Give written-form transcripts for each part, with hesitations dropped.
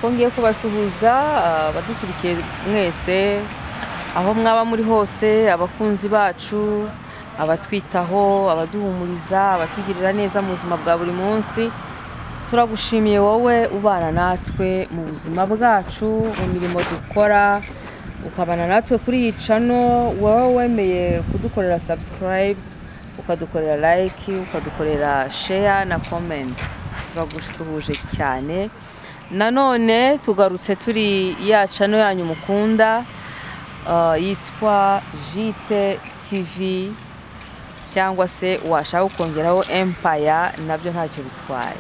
Twongeye kubasuhuza abadukurikiye mwese aho mwaba muri hose, abakunzi bacu, abatwitaho, abaduhumuriza, abatugirira neza mu buzima bwa buri munsi. Turagushimiye wowe ubana natwe mu buzima bwacu, mu mirimo dukora, ukabana natwe kuri iyi channel. Wowe wemeye kudukorera subscribe, ukadukorera like, ukadukorera share na comment, turagusuhuje cyane. Nanone tugarutse turi ya channel yanyu mukunda, yitwa Jite TV, cyangwa se washaka kongeraho Empire, nabyo ntacyo bitwaye.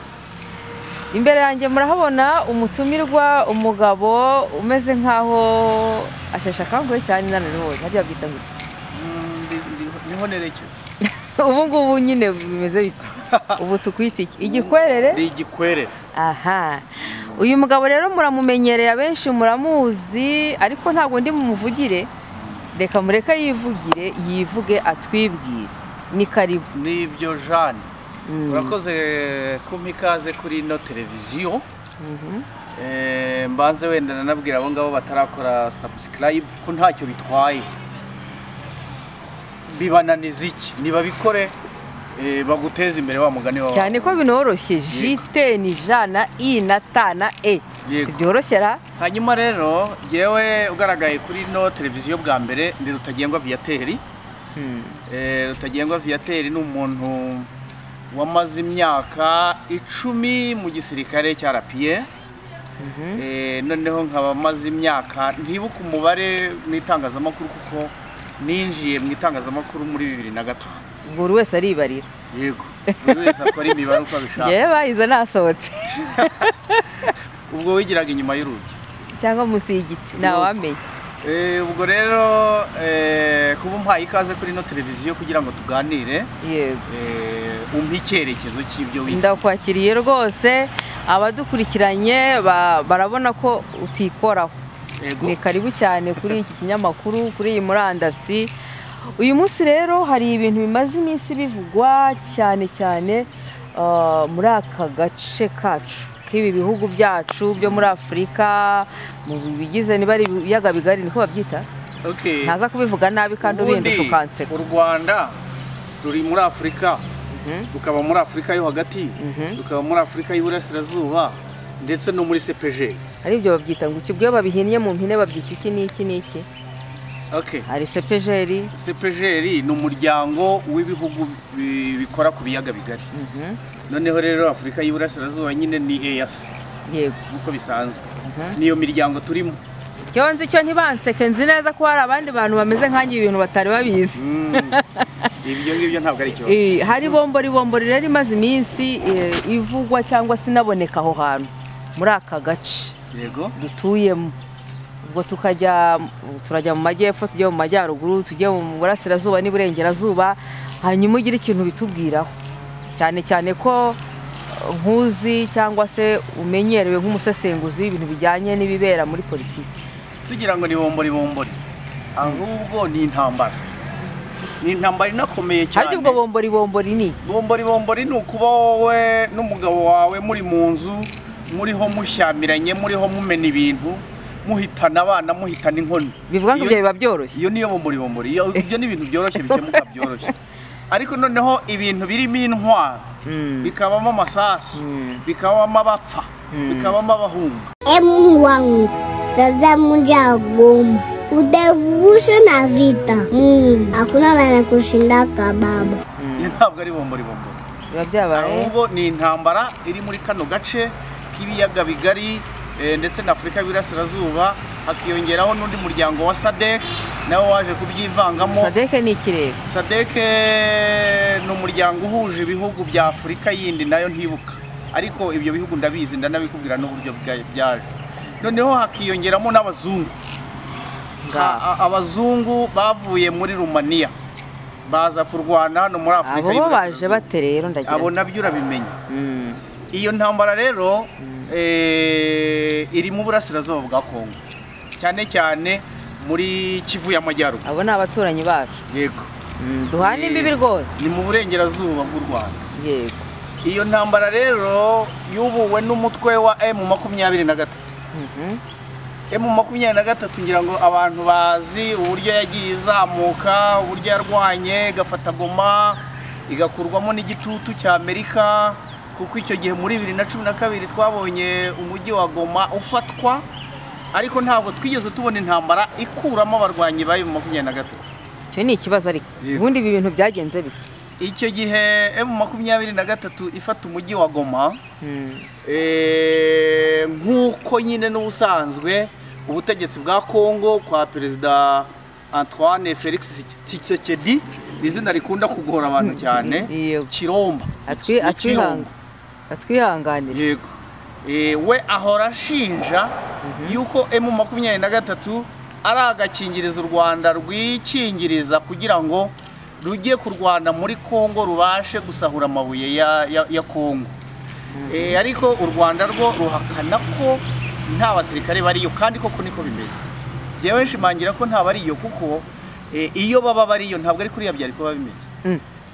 Imbere yanjye murahabona umutumirwa, umugabo umeze nkaho asheshe akanguhe cyane, nanone harya babyita ngo Niho nerekeza. Ubu ngubu nyine bimeze bite? Ubu tukwita iki? Igikwerere? Ni igikwerere. Aha, uyu mugabo rero muramumenyereye, abenshi muramuzi, ariko ntabwo ndi mumuvugire, reka mureke yivugire, yivuge, atwibwire. Ni karibu. Nibyo Jeanne, urakoze kumpa ikaze kuri ino televiziyo. Mbanze wenda nanabwira abo ngabo batarakora subscribe ko ntacyo bitwaye, bibananiza iki? Nibabikore, baguteze imbere wa mugani wawe. Cyane ko binoroshye. Jite ni J na I na T na E, byoroshye ra. Hanyuma rero yewe ugaragaye kuri ino televiziyo bwa mbere ndi Rutagengwa Viateur. Rutagengwa Viateur ni umuntu wamaze imyaka 10 mu gisirikare cya RPA. Noneho nkaba maze imyaka ntibuka umubare mu itangazamakuru, kuko ninjiye mu itangazamakuru muri 2005. Buri wese aribarira. Yego, buri wese akora imibare uko abishaka. Yewe bayize nasohotse. Ubwo wigiraga inyuma y'urugi cyangwa munsi y'igiti, ntawamenye. Ubwo rero kuba umpaye ikaze kuri ino televiziyo kugira ngo tuganire, yego, umpe icyerekezo cy'ibyo wifuza. Ndakwakiriye rwose. Abadukurikiranye barabona ko utikoraho. Ni karibu cyane kuri iki kinyamakuru, kuri iyi murandasi. Uyu munsi rero hari ibintu bimaze iminsi bivugwa cyane cyane muri aka gace kacu k'ibi bihugu byacu byo muri Afurika, mu bigize niba ari ibiyaga bigari niko babyita. Okay. Ntaza kubivuga nabi kandi ubindusha ukanseka. U Rwanda ruri muri Afurika, rukaba muri Afurika yo hagati, rukaba muri Afurika y'Iburasirazuba, ndetse no muri CPG. Ari ibyo babyita ngo ikibwe babihinnye mu mpine babyita iki n'iki n'iki. Okay. Hari CPGR. CPGR ni umuryango w'ibihugu bikora ku biyaga bigari. Noneho rero Afurika y'Iburasirazuba nyine ni EAC. Yego. Nkuko bisanzwe. Niyo miryango turimo. Icyo nzi cyo ntibanseke, nzi neza ko hari abandi bantu bameze nkanjye ibintu batari babizi. Ibyo ngibyo ntabwo ari ikibazo. Hari bombori bombori rero imaze iminsi ivugwa cyangwa sinaboneka aho hantu muri aka gace. Yego. Dutuyemo. Ubwo tukajya turajya mu majyepfo, tujya mu majyaruguru, tujya mu burasirazuba n'iburengerazuba, hanyuma ugira ikintu bitubwiraho. Cyane cyane ko nkuzi cyangwa se umenyerewe nk'umusesenguzi w'ibintu bijyanye n'ibibera muri politiki. Sugira ngo ni bombori bombori, ahubwo ni intambara. Ni intambara inakomeye cyane. Harya ubwo bombori bombori ni iki? Bombori bombori ni ukuba wowe n'umugabo wawe muri mu nzu, muriho mushyamiranye, muriho mumena ibintu, muhitana abana, muhitana inkono. Bivuga ngo ibyo biba byoroshye. Iyo niyo bombori bombori. Ibyo ni ibintu byoroshye bikemuka byoroshye. Ariko noneho ibintu birimo intwaro, bikabamo amasasu, bikabamo abapfa, bikabamo abahunga. Mungu wangu sasa mja Goma utavusha na vita. Mungu hakuna wanakushindaka baba. Iyo ntabwo ari bombori bombori. Biba byabaye. Ahubwo ni intambara iri muri kano gace k'ibiyaga bigari, ndetse na Afurika y'Iburasirazuba, hakiyongeraho n'undi muryango wa SADC nawe waje kubyivangamo. SADC ni ikirere. SADC ni umuryango uhuje ibihugu bya Afurika yindi nayo ntibuka, ariko ibyo bihugu ndabizi, ndanabikubwira n'uburyo byaje. Noneho hakiyongeramo n'abazungu. Abazungu bavuye muri Rumaniya baza kurwana hano muri Afurika y'Iburasirazuba. Abo baje bate rero ndagira. Abo nabyo urabimenya. Iyo ntambara rero iri mu burasirazuba bwa Kongo, cyane cyane muri Kivu y'Amajyaruguru. Abo ni abaturanyi bacu. Yego. Duhana imbibi rwose. Ni mu burengerazuba bw'u Rwanda. Yego. Iyo ntambara rero yubuwe n'umutwe wa M23. M23 ngira ngo abantu bazi uburyo yagiye izamuka, uburyo yarwanye igafata Goma, igakurwamo n'igitutu cya Amerika, kuko icyo gihe muri 2012 twabonye umujyi wa Goma ufatwa, ariko ntabwo twigeze tubona intambara ikuramo abarwanyi ba M23. Icyo ni ikibazo ariko ubundi ibi bintu byagenze bite? Icyo gihe M23 ifata umujyi wa Goma, nk'uko nyine n'ubusanzwe ubutegetsi bwa Kongo kwa Perezida Antoine Felix Tshisekedi, izina rikunda kugora abantu cyane, Kiromba atwihanganira. Yego, we ahora ashinja yuko M23 ari agakingirizo u Rwanda rwikingiriza kugira ngo rugiye kurwana muri Kongo rubashe gusahura amabuye ya Kongo. Ariko u Rwanda rwo ruhakana ko nta basirikare bariyo, kandi koko niko bimeze. Jewe nshimangira ko nta bariyo, kuko iyo baba bariyo ntabwo ari kuriya byari kuba bimeze.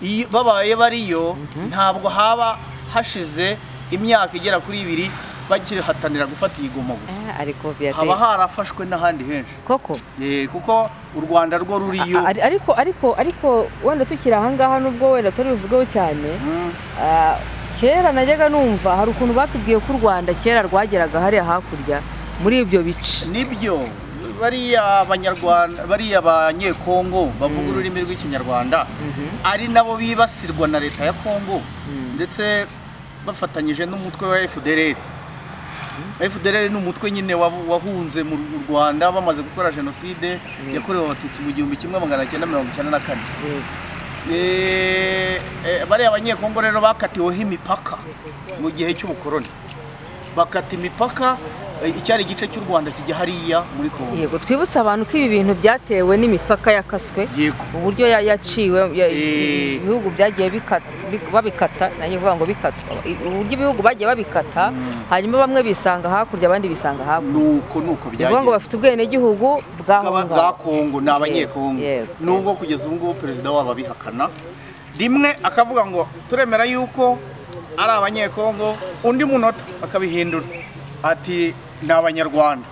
Iyo babaye bariyo ntabwo haba hashize imyaka igera kuri 2 bakihatanira gufata iyi Goma gusa. Ariko vyate haba harafashwe n'ahandi henshi koko. Kuko u Rwanda rwo ruriyo. Ariko wenda tukira aha ngaha nubwo wenda turi buvugeho cyane, kera najyaga numva hari ukuntu batubwiye ko u Rwanda kera rwageraga hariya hakurya muri ibyo bice. Nibyo, bariya abanyarwanda, bariya abanyekongo bavuga ururimi rw'ikinyarwanda, ari nabo bibasirwa na leta ya Kongo, ndetse bafatanyije n'umutwe wa FDLR. FDLR ni umutwe nyine wahunze mu Rwanda bamaze gukora jenoside yakorewe abatutsi mu 1994. Bariya abanyekongo rero bakatiweho imipaka mu gihe cy'ubukoroni, bakata imipaka icyari igice cy'u Rwanda kijya hariya muri Kongo. Yego, twibutse abantu ko ibi bintu byatewe n'imipaka yakaswe, uburyo yaciwe, ibihugu byagiye babikata, nanjye mvuga ngo bikatwa, uburyo ibihugu bagiye babikata, hanyuma bamwe bisanga hakurya abandi bisanga hakurya. Nuko byagiye. Ngo bafite ubwene gihugu bwa Kongo, ni abanyekongo. Nubwo kugeza ubu ngubu perezida wabo abihakana, rimwe akavuga ngo turemera yuko ari abanyekongo, undi munota akabihindura ati ni abanyarwanda.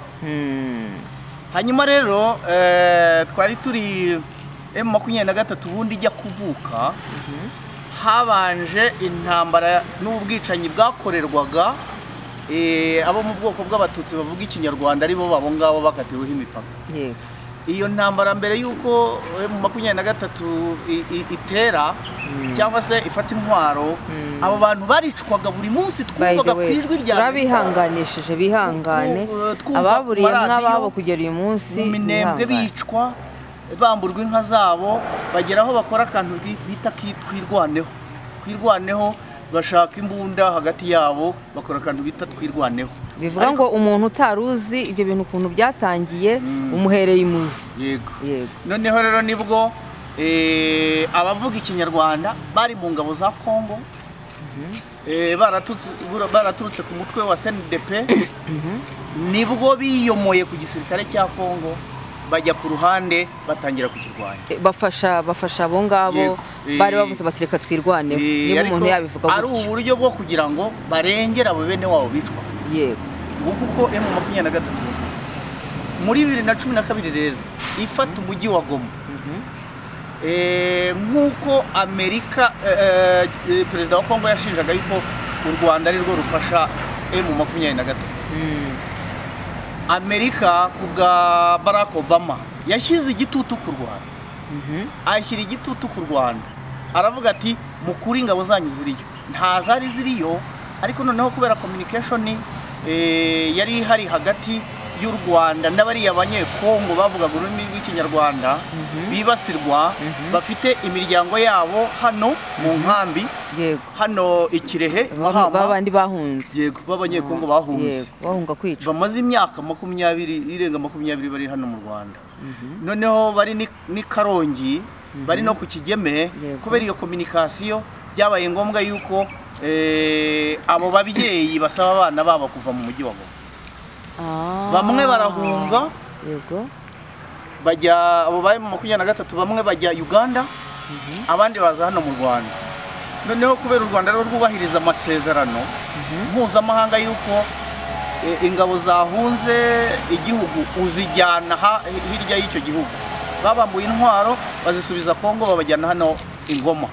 Hanyuma rero twari turi M23 ubundi ijya kuvuka, habanje intambara n'ubwicanyi bwakorerwaga abo mu bwoko bw'abatutsi bavuga ikinyarwanda, ari bo babo ngabo bakatiweho imipaka. Iyo ntambara mbere yuko M23 itera cyangwa se ifata intwaro, abo bantu baricwaga buri munsi, twumvaga ku ijwi rya turabihanganishije, bihangane ababuriye n'ababo kugera uyu munsi mu Minembwe bicwa, bamburwa inka zabo, bageraho bakora akantu bita twirwaneho. Twirwaneho, bashaka imbunda hagati yabo, bakora akantu bita twirwaneho. Bivuga ngo umuntu utaruzi ibyo bintu ukuntu byatangiye umuhereye imuzi. Yego. Noneho rero nibwo abavuga ikinyarwanda bari mu ngabo za Kongo, baraturutse ku mutwe wa CNDP, nibwo biyomoye ku gisirikare cya Kongo, bajya ku ruhande batangira kukirwanya. Bafasha abo ngabo bari bavuze bati reka twirwaneho, niba umuntu yabivuga gutyo. Ari uburyo bwo kugira ngo barengere abo bene wabo bicwa. Yego. Kuko M23 muri 2012 rero ifata umujyi wa Goma, nk'uko Amerika, perezida wa Kongo yashinjaga yuko u Rwanda ari rwo rufasha M23. Amerika kubwa Barack Obama yashyize igitutu ku Rwanda, ashyira igitutu ku Rwanda, aravuga ati mukuri ingabo zanyu ziriyo. Nta zari ziriyo, ariko noneho kubera communication yari ihari hagati y'u Rwanda n'abariya abanyekongo bavugaga ururimi rw'ikinyarwanda bibasirwa, bafite imiryango yabo hano mu nkambi, hano ikirehe babandi bahunze. Yego, b'abanyekongo bahunze, bahunga kwicwa, bamaze imyaka 20 irenga 20 bari hano mu Rwanda. Noneho bari ni Karongi, bari no ku Kigeme. Kubera iyo communication byabaye ngombwa yuko abo babyeyi basaba abana babo kuva mu mujyi wa Goma. Bamwe barahunga, yego, bajya abo baye mu 23, bamwe bajya Uganda, abandi baza hano mu Rwanda. Noneho kubera u Rwanda rwubahiriza amasezerano mpuzamahanga yuko ingabo zahunze igihugu uzijyana hirya y'icyo gihugu. Babambuye intwaro bazisubiza Kongo, babajyana hano ingoma.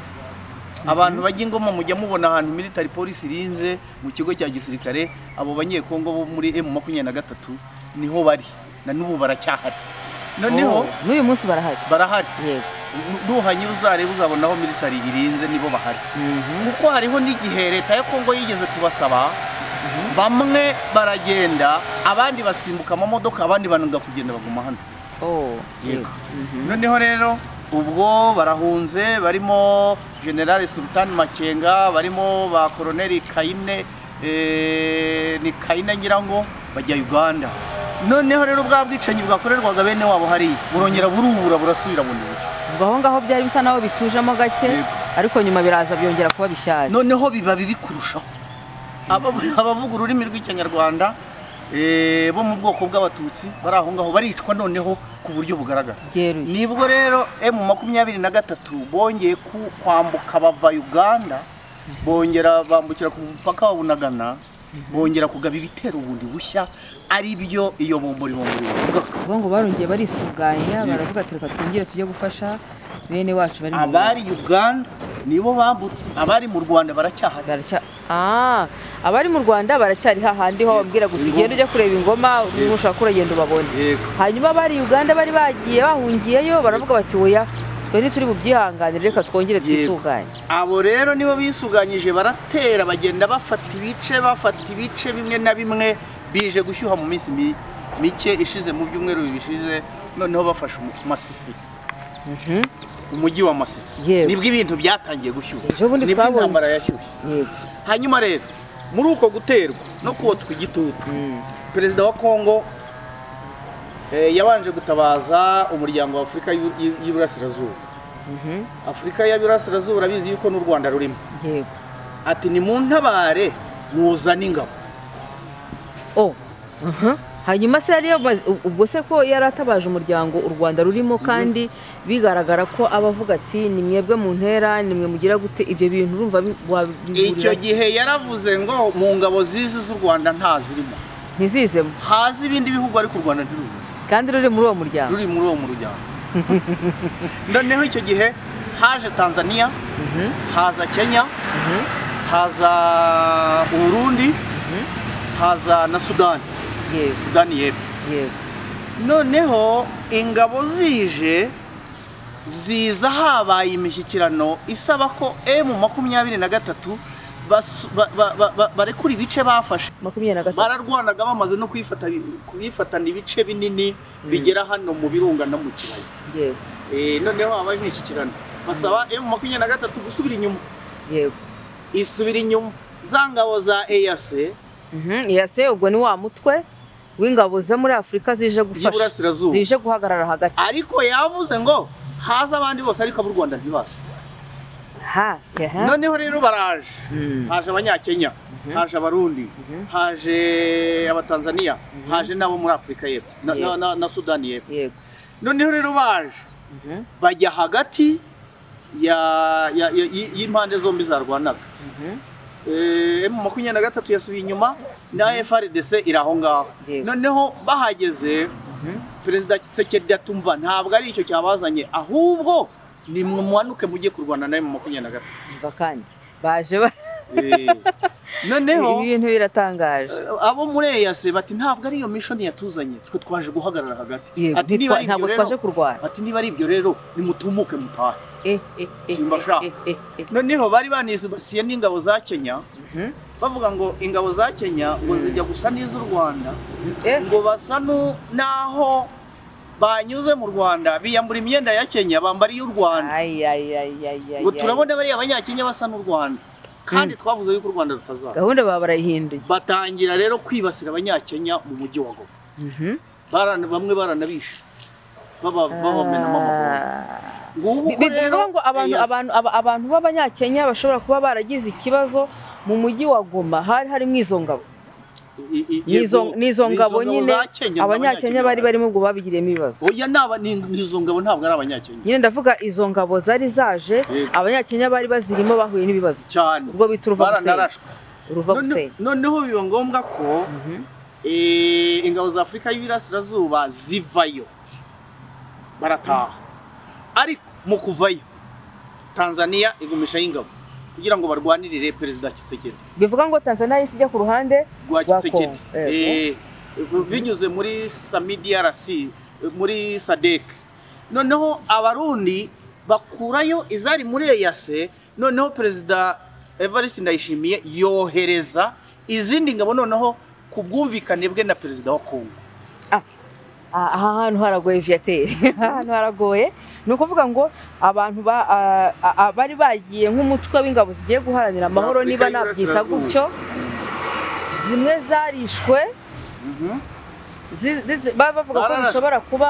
Abantu bajya ingoma mujya mubona ahantu military police irinze mu kigo cya gisirikare, abo banyekongo bo muri M23 niho bari na n'ubu baracyahari. Noneho n'uyu munsi barahari. Barahari. Yego. Nuhanyura uzareba uzabonaho military irinze nibo bahari. Kuko hariho n'igihe leta ya Kongo yigeze kubasaba, bamwe baragenda abandi basimbuka amamodoka, abandi bananga kugenda baguma hano. Yego. Noneho rero ubwo barahunze barimo General Sultan Makenga, barimo ba Colonel Kaine, ni Kaine ngira ngo bajya Uganda. Noneho rero bwa bwicanyi bwakorerwaga bene wabo hari burongera burubura burasubira mu ntoki. Ubwo aho ngaho byari bisa naho bitujemo gake, ariko nyuma biraza byongera kuba bishaje. Noneho biba bibi kurushaho. Abavuga ururimi rw'Ikinyarwanda bo mu bwoko bw'Abatutsi bari aho ngaho baricwa noneho ku buryo bugaragara. Nibwo rero M23 bongeye kwambuka bava Uganda, bongera bambukira ku mupaka wa Bunagana, bongera kugaba ibitero bundi bushya, ari byo iyo bombori bombori. Ubwo ngo barongeye barisuganya baravuga ati reka twongere tujye gufasha bene wacu bari mu abari Uganda nibo bambutse, abari mu Rwanda baracyahari. Abari mu Rwanda baracyari hahandi ho babwira guti genda ujye kureba ingoma ushaka kuragenda ubabone. Hanyuma bari Uganda bari bagiye bahungiyeyo baravuga bati oya twe ntituri bubyihanganire reka twongere twisuganye. Abo rero nibo bisuganyije baratera bagenda bafata ibice bimwe na bimwe bije gushyuha mu minsi mike ishize, mu byumweru bibishize. Noneho bafashe Masisi, umujyi wa Masisi, nibwo ibintu byatangiye gushyuha, nibwo intambara yashyushye. Hanyuma rero muri uko guterwa no kotswa igitutu, Perezida wa Kongo yabanje gutabaza umuryango wa Afurika y'Iburasirazuba. Afurika y'Iburasirazuba urabizi yuko n'u Rwanda rurimo. Ati ni mu ntabare muzane ingabo. Hanyuma se yari ubwo se ko yaratabaje umuryango u Rwanda rurimo, kandi bigaragara ko abavuga ati ni mwebwe mu ntera ni mwe mugira gute ibyo bintu, urumva icyo gihe yaravuze ngo mu ngabo zizi z'u Rwanda ntazirimo, ntizizemo, hazi ibindi bihugu ariko u Rwanda ntiruzimo, kandi ruri muri uwo muryango, ruri muri uwo muryango. Noneho icyo gihe haje Tanzania, haza Kenya, haza Burundi, haza na Sudani. Sudani y'Epfo. Noneho ingabo zije ziza habaye imishyikirano isaba ko M23 barekura ibice bafashe. Bararwanaga bamaze no kuyifatana ibice binini bigera hano mu birunga no mu kibaya. Noneho habaye imishyikirano basaba M23 gusubira inyuma. Isubira inyuma za ngabo za EAC. EAC ubwo ni wa mutwe w'ingabo zo muri Afurika zije gufasha, zije guhagarara hagati. Ariko yavuze ngo haza abandi bose ariko ab'u Rwanda ntibaze. Noneho rero baraje, haje abanyakenya, haje abarundi, haje abatanzania, haje nabo muri Afurika y'Epfo na Sudani y'Epfo. Noneho rero baje bajya hagati y'impande zombi zarwanaga. M23 yasubiye inyuma na FARDC iri aho ngaho. Noneho bahageze Perezida Tshisekedi atumva ntabwo ari icyo cyabazanye, ahubwo ni mumanuke mujye kurwana na M23. Umva kandi baje noneho ibintu biratangaje. Abo muri EAC bati ntabwo ari iyo mission yatuzanye, twe twaje guhagarara hagati. Ati niba ari ibyo rero ati niba ari ibyo rero nimutumuke mutahe. Simbashaka. Noneho bari banizibasiye n'ingabo za Kenya, bavuga ngo ingabo za Kenya ngo zijya gusa n'iz'u Rwanda, ngo basa naho banyuze mu Rwanda biyambura imyenda ya Kenya bambara iy'u Rwanda. Ngo turabona bari abanyakenya basa n'u Rwanda, kandi twavuze yuko u Rwanda rutazaza. Gahunda baba barayihinduye. Batangira rero kwibasira abanyakenya mu mujyi wa Goma. Bamwe baranabishe babamena amaguru. Bivuga ngo abantu b'abanyakenya bashobora kuba baragize ikibazo mu mujyi wa Goma, hari harimo izo ngabo. Nizo ngabo nyine abanyakenya bari barimo ubwo babigiriyemo ibibazo. Oya nizo ngabo ntabwo ari abanyakenya. Nyine ndavuga izo ngabo zari zaje, abanyakenya bari bazirimo bahuye n'ibibazo cyane. Ubwo bita uruva gusenya. Noneho biba ngombwa ko Ingabo za Afurika y'Iburasirazuba zivayo barataha, ariko mu kuvayo Tanzania igumishayo ingabo kugira ngo barwanirire Perezida Tshisekedi. Bivuga ngo Tanzania yahise ijya ku ruhande rwa Tshisekedi Kongo. Binyuze muri SAMIDRC, muri SADC. Noneho Abarundi bakurayo izari muri EAC. Noneho Perezida Evariste Ndayishimiye yohereza izindi ngabo, noneho ku bwumvikane bwe na Perezida wa Kongo. Aha hantu haragoye, Viateur, aha hantu haragoye. Ni ukuvuga ngo abantu bari bagiye nk'umutwe w'ingabo zigiye guharanira amahoro, Afurika niba nabyita y'Iburasirazuba. gutyo, zimwe zarishwe, baba bavuga ko Bararashwe. bishobora kuba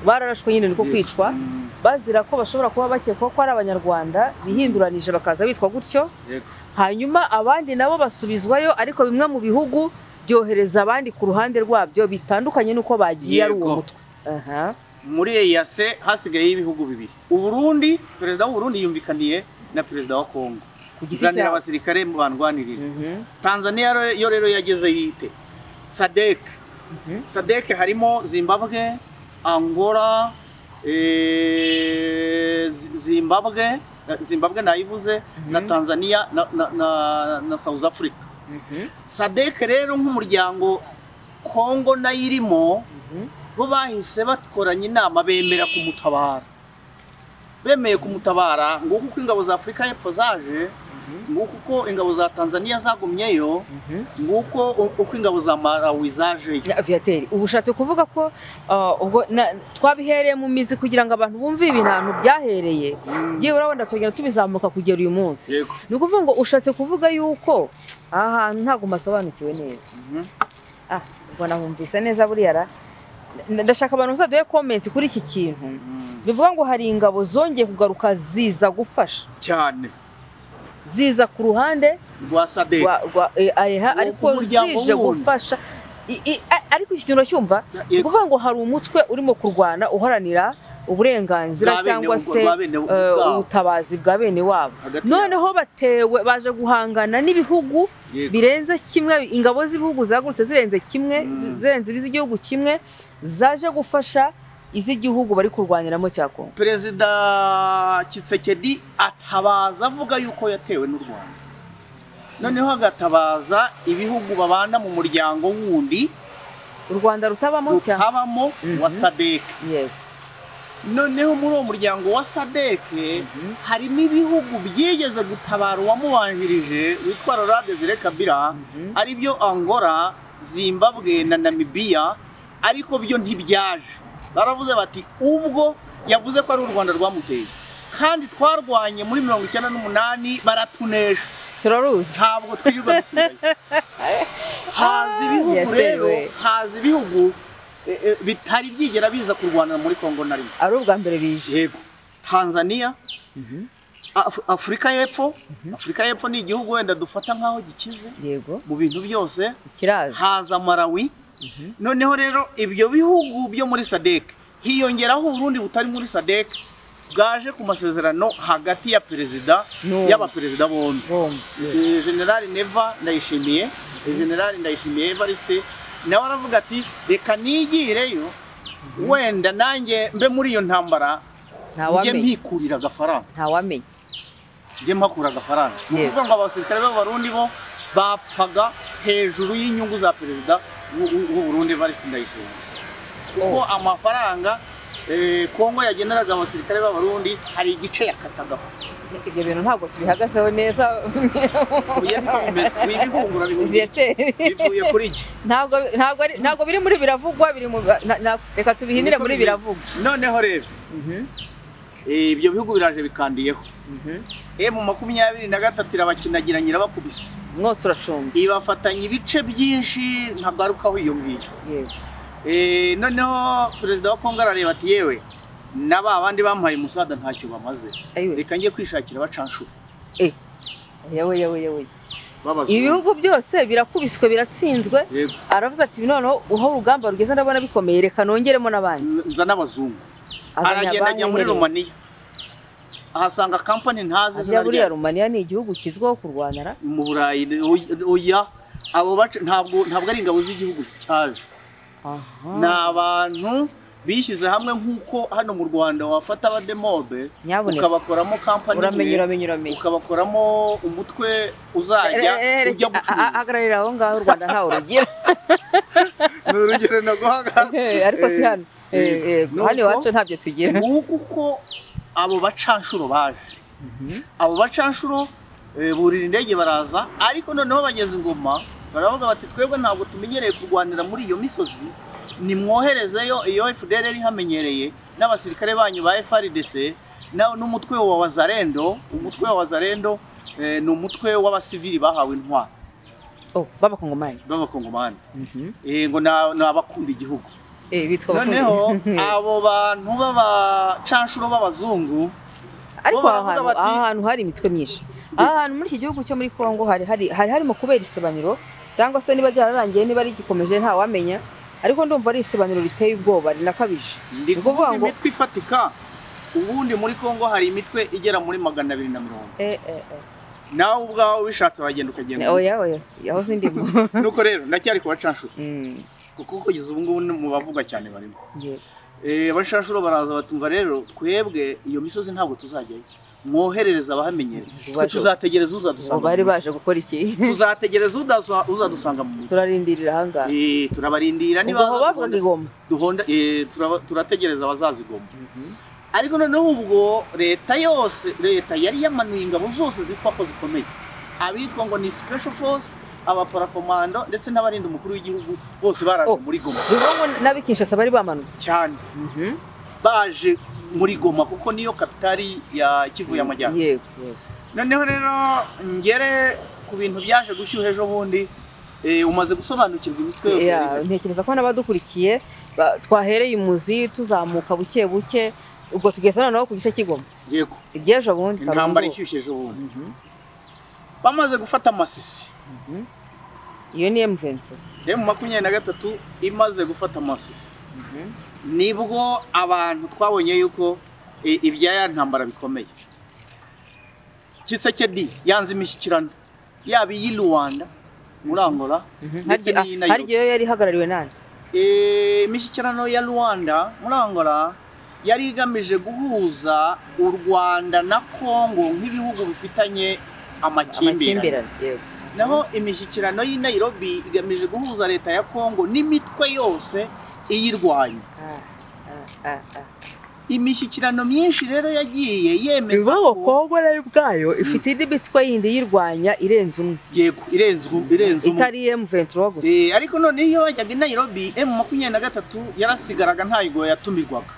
bararashwe nyine, niko kwicwa, bazira ko bashobora kuba bakekwa ko ari Abanyarwanda bihinduranije bakaza bitwa gutyo. Hanyuma abandi nabo basubizwayo, ariko bimwe mu bihugu byohereza abandi ku ruhande rwabyo, bitandukanye n'uko bagiye ari uwo mutwe. Aha. Muri EAC hasigaye ibihugu bibiri. Uburundi, Perezida w'Uburundi yumvikaniye na Perezida wa Kongo, Ku giti zanira cyabo. abasirikare bandwanirira. Tanzania yo rero yageze yite SADC. SADC harimo Zimbabwe, Angola, Zimbabwe, Zimbabwe nayivuze, na Tanzania na South Africa. SADC rero nk'umuryango Kongo nayo irimo, bo bahise bakoranye inama bemera kumutabara. Bemeye kumutabara, nguko uko ingabo za Afurika y'Epfo zaje, nguko uko ingabo za Tanzania zagumyeyo, nguko uko ingabo za Malawi zajeyo. Viateur, ubu ushatse kuvuga ko ubwo twabihereye mu mizi kugira ngo abantu bumve ibintu ahantu byahereye, yewe urabona tukagenda tubizamuka kugera uyu munsi. Yego. Ni ukuvuga ngo ushatse kuvuga yuko aha hantu ntabwo masobanukiwe neza. Ubwo nahumvise neza buriya ra. Ndashaka abantu bazaduhe comment kuri iki kintu. Bivuga ngo hari ingabo zongeye kugaruka ziza gufasha, Cyane. ziza ku ruhande Rwa SADC. rwa ayeha, ariko Umuryango zije wundi. gufasha. Ariko iki kintu uracyumva? Ni ukuvuga ngo hari umutwe urimo kurwana uharanira uburenganzira Bwa bene cyangwa se rwa bene bwabo. ubutabazi bwa bene wabo. Hagati yabo. Noneho batewe, baje guhangana n'ibihugu birenze kimwe, ingabo z'ibihugu zahagurutse zirenze kimwe, zirenze iz'igihugu kimwe, zaje gufasha iz'igihugu bari kurwaniramo cya Kongo. Perezida Tshisekedi atabaza avuga yuko yatewe n'u Rwanda, noneho agatabaza ibihugu babana mu muryango wundi U Rwanda rutabamo cyangwa rutabamo, wa SADC. Noneho muri uwo muryango wa SADC harimo ibihugu byigeze gutabara uwamubanjirije witwa Laurent Desire Kabila, aribyo Angola, Zimbabwe na Namibia, ariko byo ntibyaje. Baravuze bati ubwo yavuze ko ari u Rwanda rwamuteye kandi twarwanye muri 98 baratunesha, Turaruzi. ntabwo twirirwa dusubirayo. Haza ibihugu rero, Yatewe. haza ibihugu bitari byigera biza kurwanira muri Kongo na rimwe. Ari ubwa mbere bije. Yego, Tanzania, Afurika y'Epfo. Afurika y'Epfo ni igihugu wenda dufata nk'aho gikize mu bintu byose. Kiraje. Haza Malawi. Noneho rero ibyo bihugu byo muri SADC, hiyongeraho Uburundi butari muri SADC, bwaje ku masezerano hagati ya perezida y'abaperezida bombi, Bombi. General Neva Ndayishimiye, General Ndayishimiye Evariste, nawe aravuga ati reka nigireyo, wenda nanjye mbe muri iyo ntambara, njye Ntawamenya. mpikurira agafaranga, Ntawamenya. njye mpakura agafaranga. Ni ukuvuga ngo abasirikare b'Abarundi bo bapfaga hejuru y'inyungu za perezida w'u Burundi Evariste Ndayishimiye, kuko amafaranga Kongo yageneraga abasirikare b'Abarundi hari igice yakatagaho. Ibyo bintu ntabwo tubihagazeho neza. Oya, niko bimeze, wibihungura bihungira Viateur. bivuye kuri jye. Ntabwo biri muri biravugwa, biri mu reka tubihinire Niko muri bimeze. biravugwa. Noneho rero ibyo bihugu biraje bikandiyeho, M23 irabakinagira, nyirabakubise. Umwotsi uracumba. Ibafatanya ibice byinshi, ntagarukaho iyo ngiyo. Noneho perezida wa Kongo arareba ati yewe, na ba bandi bampaye umusada ntacyo bamaze, reka njye kwishakira abacanshuro Yewe, yewe, yewe! b'abazungu. Ibihugu byose birakubiswe, biratsinzwe. Yego. Aravuze ati noneho aho urugamba rugeze ndabona bikomeye, reka nongeremo n'abandi. Nza n'abazungu. Azanye Aragenda ajya muri abanyemereye. Romaniya, ahasanga kampani ntazi izina Harya buriya ryayo. Romaniya ni igihugu kizwiho kurwanira Mu Burayi, oya. Abo baca ntabwo ari ingabo z'igihugu cyaje. Ni abantu bishyize hamwe nk'uko hano mu Rwanda wafata abademobe ukabakoramo kampani, ukabakoramo umutwe uzajya ujya gucuruza. Hagararira aho ngaho u Rwanda ntawe rugira. Ni urugero naguhaga. Ariko si hano. Hano iwacu ntabyo tugira. Nguko uko abo bacanshuro baje. Abo bacanshuro burira indege baraza, ariko noneho bageze ingoma baravuga bati twebwe ntabwo tumenyereye kurwanira muri iyo misozi, nimwoherezeyo iyo FDLR ihamenyereye n'abasirikare banyu ba FARDC n'umutwe wa Wazalendo. Umutwe wa Wazalendo ni umutwe w'abasivili bahawe intwaro. Oh, b'abakongomani. B'abakongomani. Ngo ni abakunda igihugu. Noneho abo bantu b'abacanshuro b'abazungu, ariko ahantu hari imitwe myinshi. Ahantu muri iki gihugu cyo muri Kongo hari harimo kubera isibaniro, cyangwa se niba byararangiye niba rigikomeje nta wamenya, ariko ndumva ari isibaniro riteye ubwoba rinakabije. Ndi kuvuga imitwe ifatika. Ubundi muri Kongo hari imitwe igera muri 250. Nawe ubwawe wishatse wagenda ukagenda. Oya oya, yaho sindimo. Nuko rero ndacyari ku bacanshuro. Kuko kugeza ubu ngubu mu bavuga cyane barimo. Abacanshuro baraza batumva rero twebwe iyo misozi ntabwo tuzajyayo. Mwoherereza abahamenyere. Twe tuzategereza uzadusanga. Bari baje gukora iki? Tuzategereza uzadusanga mu. Turarindirira ahangaha. Turabarindira niba bavuga igoma. Duhonda turategereza abazazigoma. Ariko noneho ubwo leta yose, leta yari yamanuye ingabo zose zitwa ko zikomeye. Abitwa ngo ni special force, abaparakomando ndetse n'abarinda umukuru w'igihugu bose baraje muri Goma. Bivuga ngo n'abikinshasa bari bamanutse cyane. Baje muri Goma kuko niyo kapitali ya Kivu y'Amajyaruguru. Yego. Noneho rero ngere ku bintu byaje gushyuha ejo bundi, umaze gusobanukirwa imitwe yose. Ntekereza ko n'abadukurikiye twahereye umuzi tuzamuka buke buke, ubwo tugeze noneho ku gice cy'Igoma. Yego. Iby'ejo bundi intambara ishyushye ejo bundi. Bamaze gufata Masisi. Iyo ni M23. M23 imaze gufata Masisi. Nibwo abantu twabonye yuko ibya ntambara bikomeye. Tshisekedi yanze imishyikirano yaba iyi Rwanda muri Angola ndetse n'iyi Nairobi. Hari iyo yari ihagarariwe nande? Imishyikirano ya Rwanda muri Angola yari igamije guhuza u Rwanda na Kongo nk'ibihugu bifitanye amakimbirane. Naho imishyikirano y'i Nairobi igamije guhuza leta ya Kongo n'imitwe yose iyirwanya. Imishyikirano myinshi rero yagiye yemeza ko Kongo nayo ubwayo ifite indi mitwe yindi yirwanya irenze umwe. Yego, irenze umwe. Itari M23 gusa. Ariko none iyo bajyaga i Nairobi M23 yarasigaraga ntayigo yatumirwaga.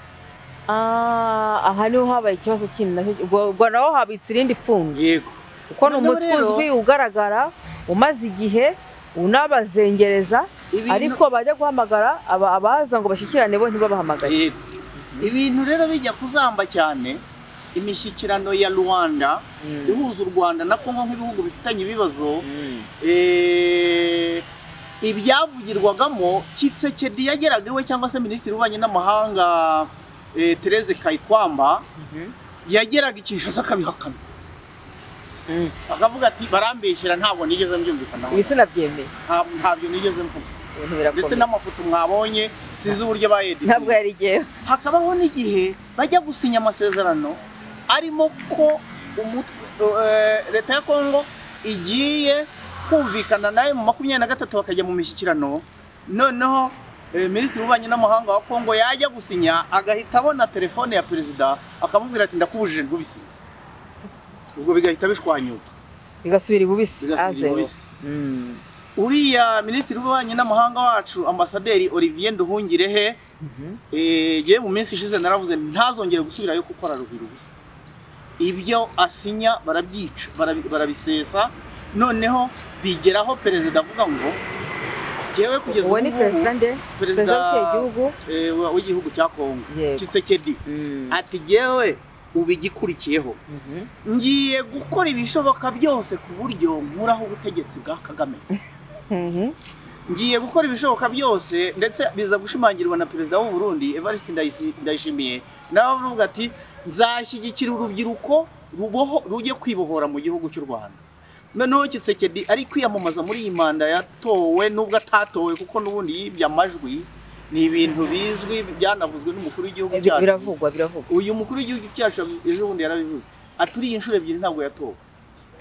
Aha niho habaye ikibazo kindi nacyo, ubwo naho habitse irindi pfunwe. Yego. Kuko ni umutwe uzwi ugaragara umaze igihe unabazengereza, ariko bajya guhamagara abaza ngo bashyikirane bo ntibabahamagare. Yego. Ibintu rero bijya kuzamba cyane, imishyikirano ya Rwanda ihuza u Rwanda na Kongo nk'ibihugu bifitanye ibibazo, ibyavugirwagamo Tshisekedi yageraga iwe cyangwa se minisitiri w'ububanyi n'amahanga Therese Kayikwamba yageraga i Kinshasa akabihakana. Akavuga ati barambeshyira ntabwo nigeze mbyumvikanaho. Ibi sinabyemeye. Ntabyo nigeze mvuga. Ndetse n'amafoto mwabonye sizi uburyo bayedita. Ntabwo yari igihe. Hakabaho n'igihe bajya gusinya amasezerano arimo ko umutwe leta ya Kongo igiye kumvikana nayo mu 23 bakajya mu mishyikirano. Noneho minisitiri w'ububanyi n'amahanga wa Kongo yajya gusinya agahita abona telefone ya perezida akamubwira ati ndakubujije ntubisinye. Ubwo bigahita bishwanyuka. Bigasubira ibubisi. Uriya minisitiri w'ububanyi n'amahanga wacu ambasaderi Olivier Nduhungirehe, ye mu minsi ishize naravuze ntazongere gusubirayo kuko araruhira ubusa. Ibyo asinya barabyica, barabisesa, noneho bigeraho perezida avuga ngo jewe kugeza ubu ni perezida w'igihugu cya Kongo Tshisekedi ati jewe ubigikurikiyeho ngiye gukora ibishoboka byose ku buryo nkuraho ubutegetsi bwa Kagame. Ngiye gukora ibishoboka byose, ndetse biza gushimangirwa na perezida w'u Burundi Evariste Ndayishimiye, nawe avuga ati nzashyigikira urubyiruko rujye kwibohora mu gihugu cy'u Rwanda. Noneho Tshisekedi ari kwiyamamaza muri iyi manda yatowe, nubwo atatowe kuko n'ubundi yibye amajwi, ni ibintu bizwi byanavuzwe n'umukuru w'igihugu cyacu. Biravugwa. Uyu mukuru w'igihugu cyacu ejo bundi yarabivuze, aturiye inshuro ebyiri ntabwo yatowe,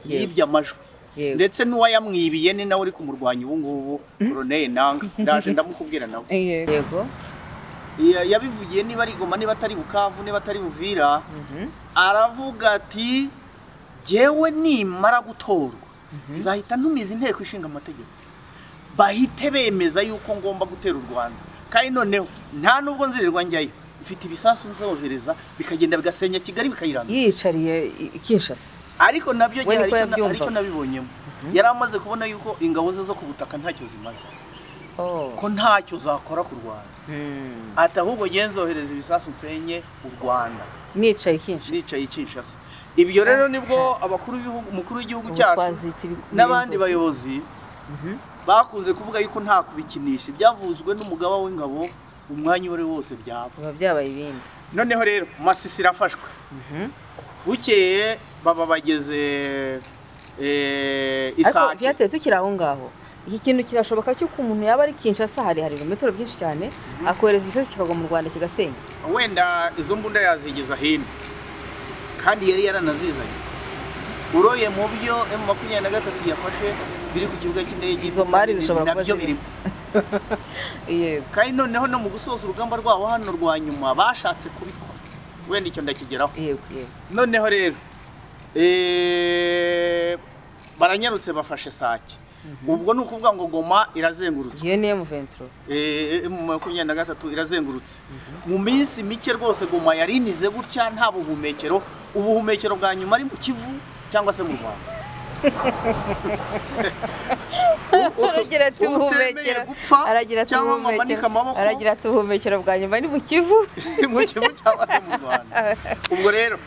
yibye amajwi. Ndetse n'uwayamwibiye ni nawe uri kumurwanya ubu ngubu, Colonel Nanga, ndaje ndamukubwira nawe. Yego. Yabivugiye niba ari Goma, niba atari Bukavu, niba atari Uvira, aravuga ati jyewe nimara gutorwa nzahita ntumiza inteko ishinga amategeko, bahite bemeza yuko ngomba gutera u Rwanda, kandi noneho nta nubwo nzirirwa njyayo, mfite ibisasu nzohereza bikagenda bigasenya Kigali bikayiranda. Yiyicariye Kinshasa. Ariko nabyo aricyo nabibonyemo, yari amaze kubona yuko ingabo ze zo ku butaka ntacyo zimaze, ko ntacyo zakora ku Rwanda, ati ahubwo nzohereza ibisasu nsenye u Rwanda nicaye Kinshasa. Ibyo rero nibwo abakuru b'ibihugu, umukuru w'igihugu cyacu n'abandi bayobozi bakunze kuvuga yuko nta kubikinisha, ibyavuzwe n'umugaba w'ingabo umwanya uwo ari wose byaba byabaye ibindi. Noneho rero Masisi irafashwe, bukeye baba bageze Isake. Ariko tukiri aho ngaho, iki kintu kirashoboka cy'uko umuntu yaba ari Kinshasa, hari ibirometero byinshi cyane, akohereza igisasu kikagwa mu Rwanda kigasenya. Wenda izo mbunda yazigeza hino, kandi yari yaranazizanye. Uroye mu byo M23 yafashe biri ku kibuga cy'indege, izo mari zishobora kuba nabyo birimo. Yego. Kandi noneho no mu gusoza urugamba rwabo hano rwa nyuma bashatse kubikora, wenda icyo ndakigeraho. Yego. Noneho rero baranyarutse bafashe Sake. Ubwo ni ukuvuga ngo Goma irazengurutse. Iyo ni M23. M23 irazengurutse. Mu minsi mike rwose Goma yarinize gutya, nta buhumekero, ubuhumekero bwa nyuma ari mu Kivu cyangwa se mu Rwanda. Aragira ati ubuhumekero, aragira ati ubuhumekero bwa nyuma ni mu Kivu, mu Kivu cyangwa se mu Rwanda. Ubwo rero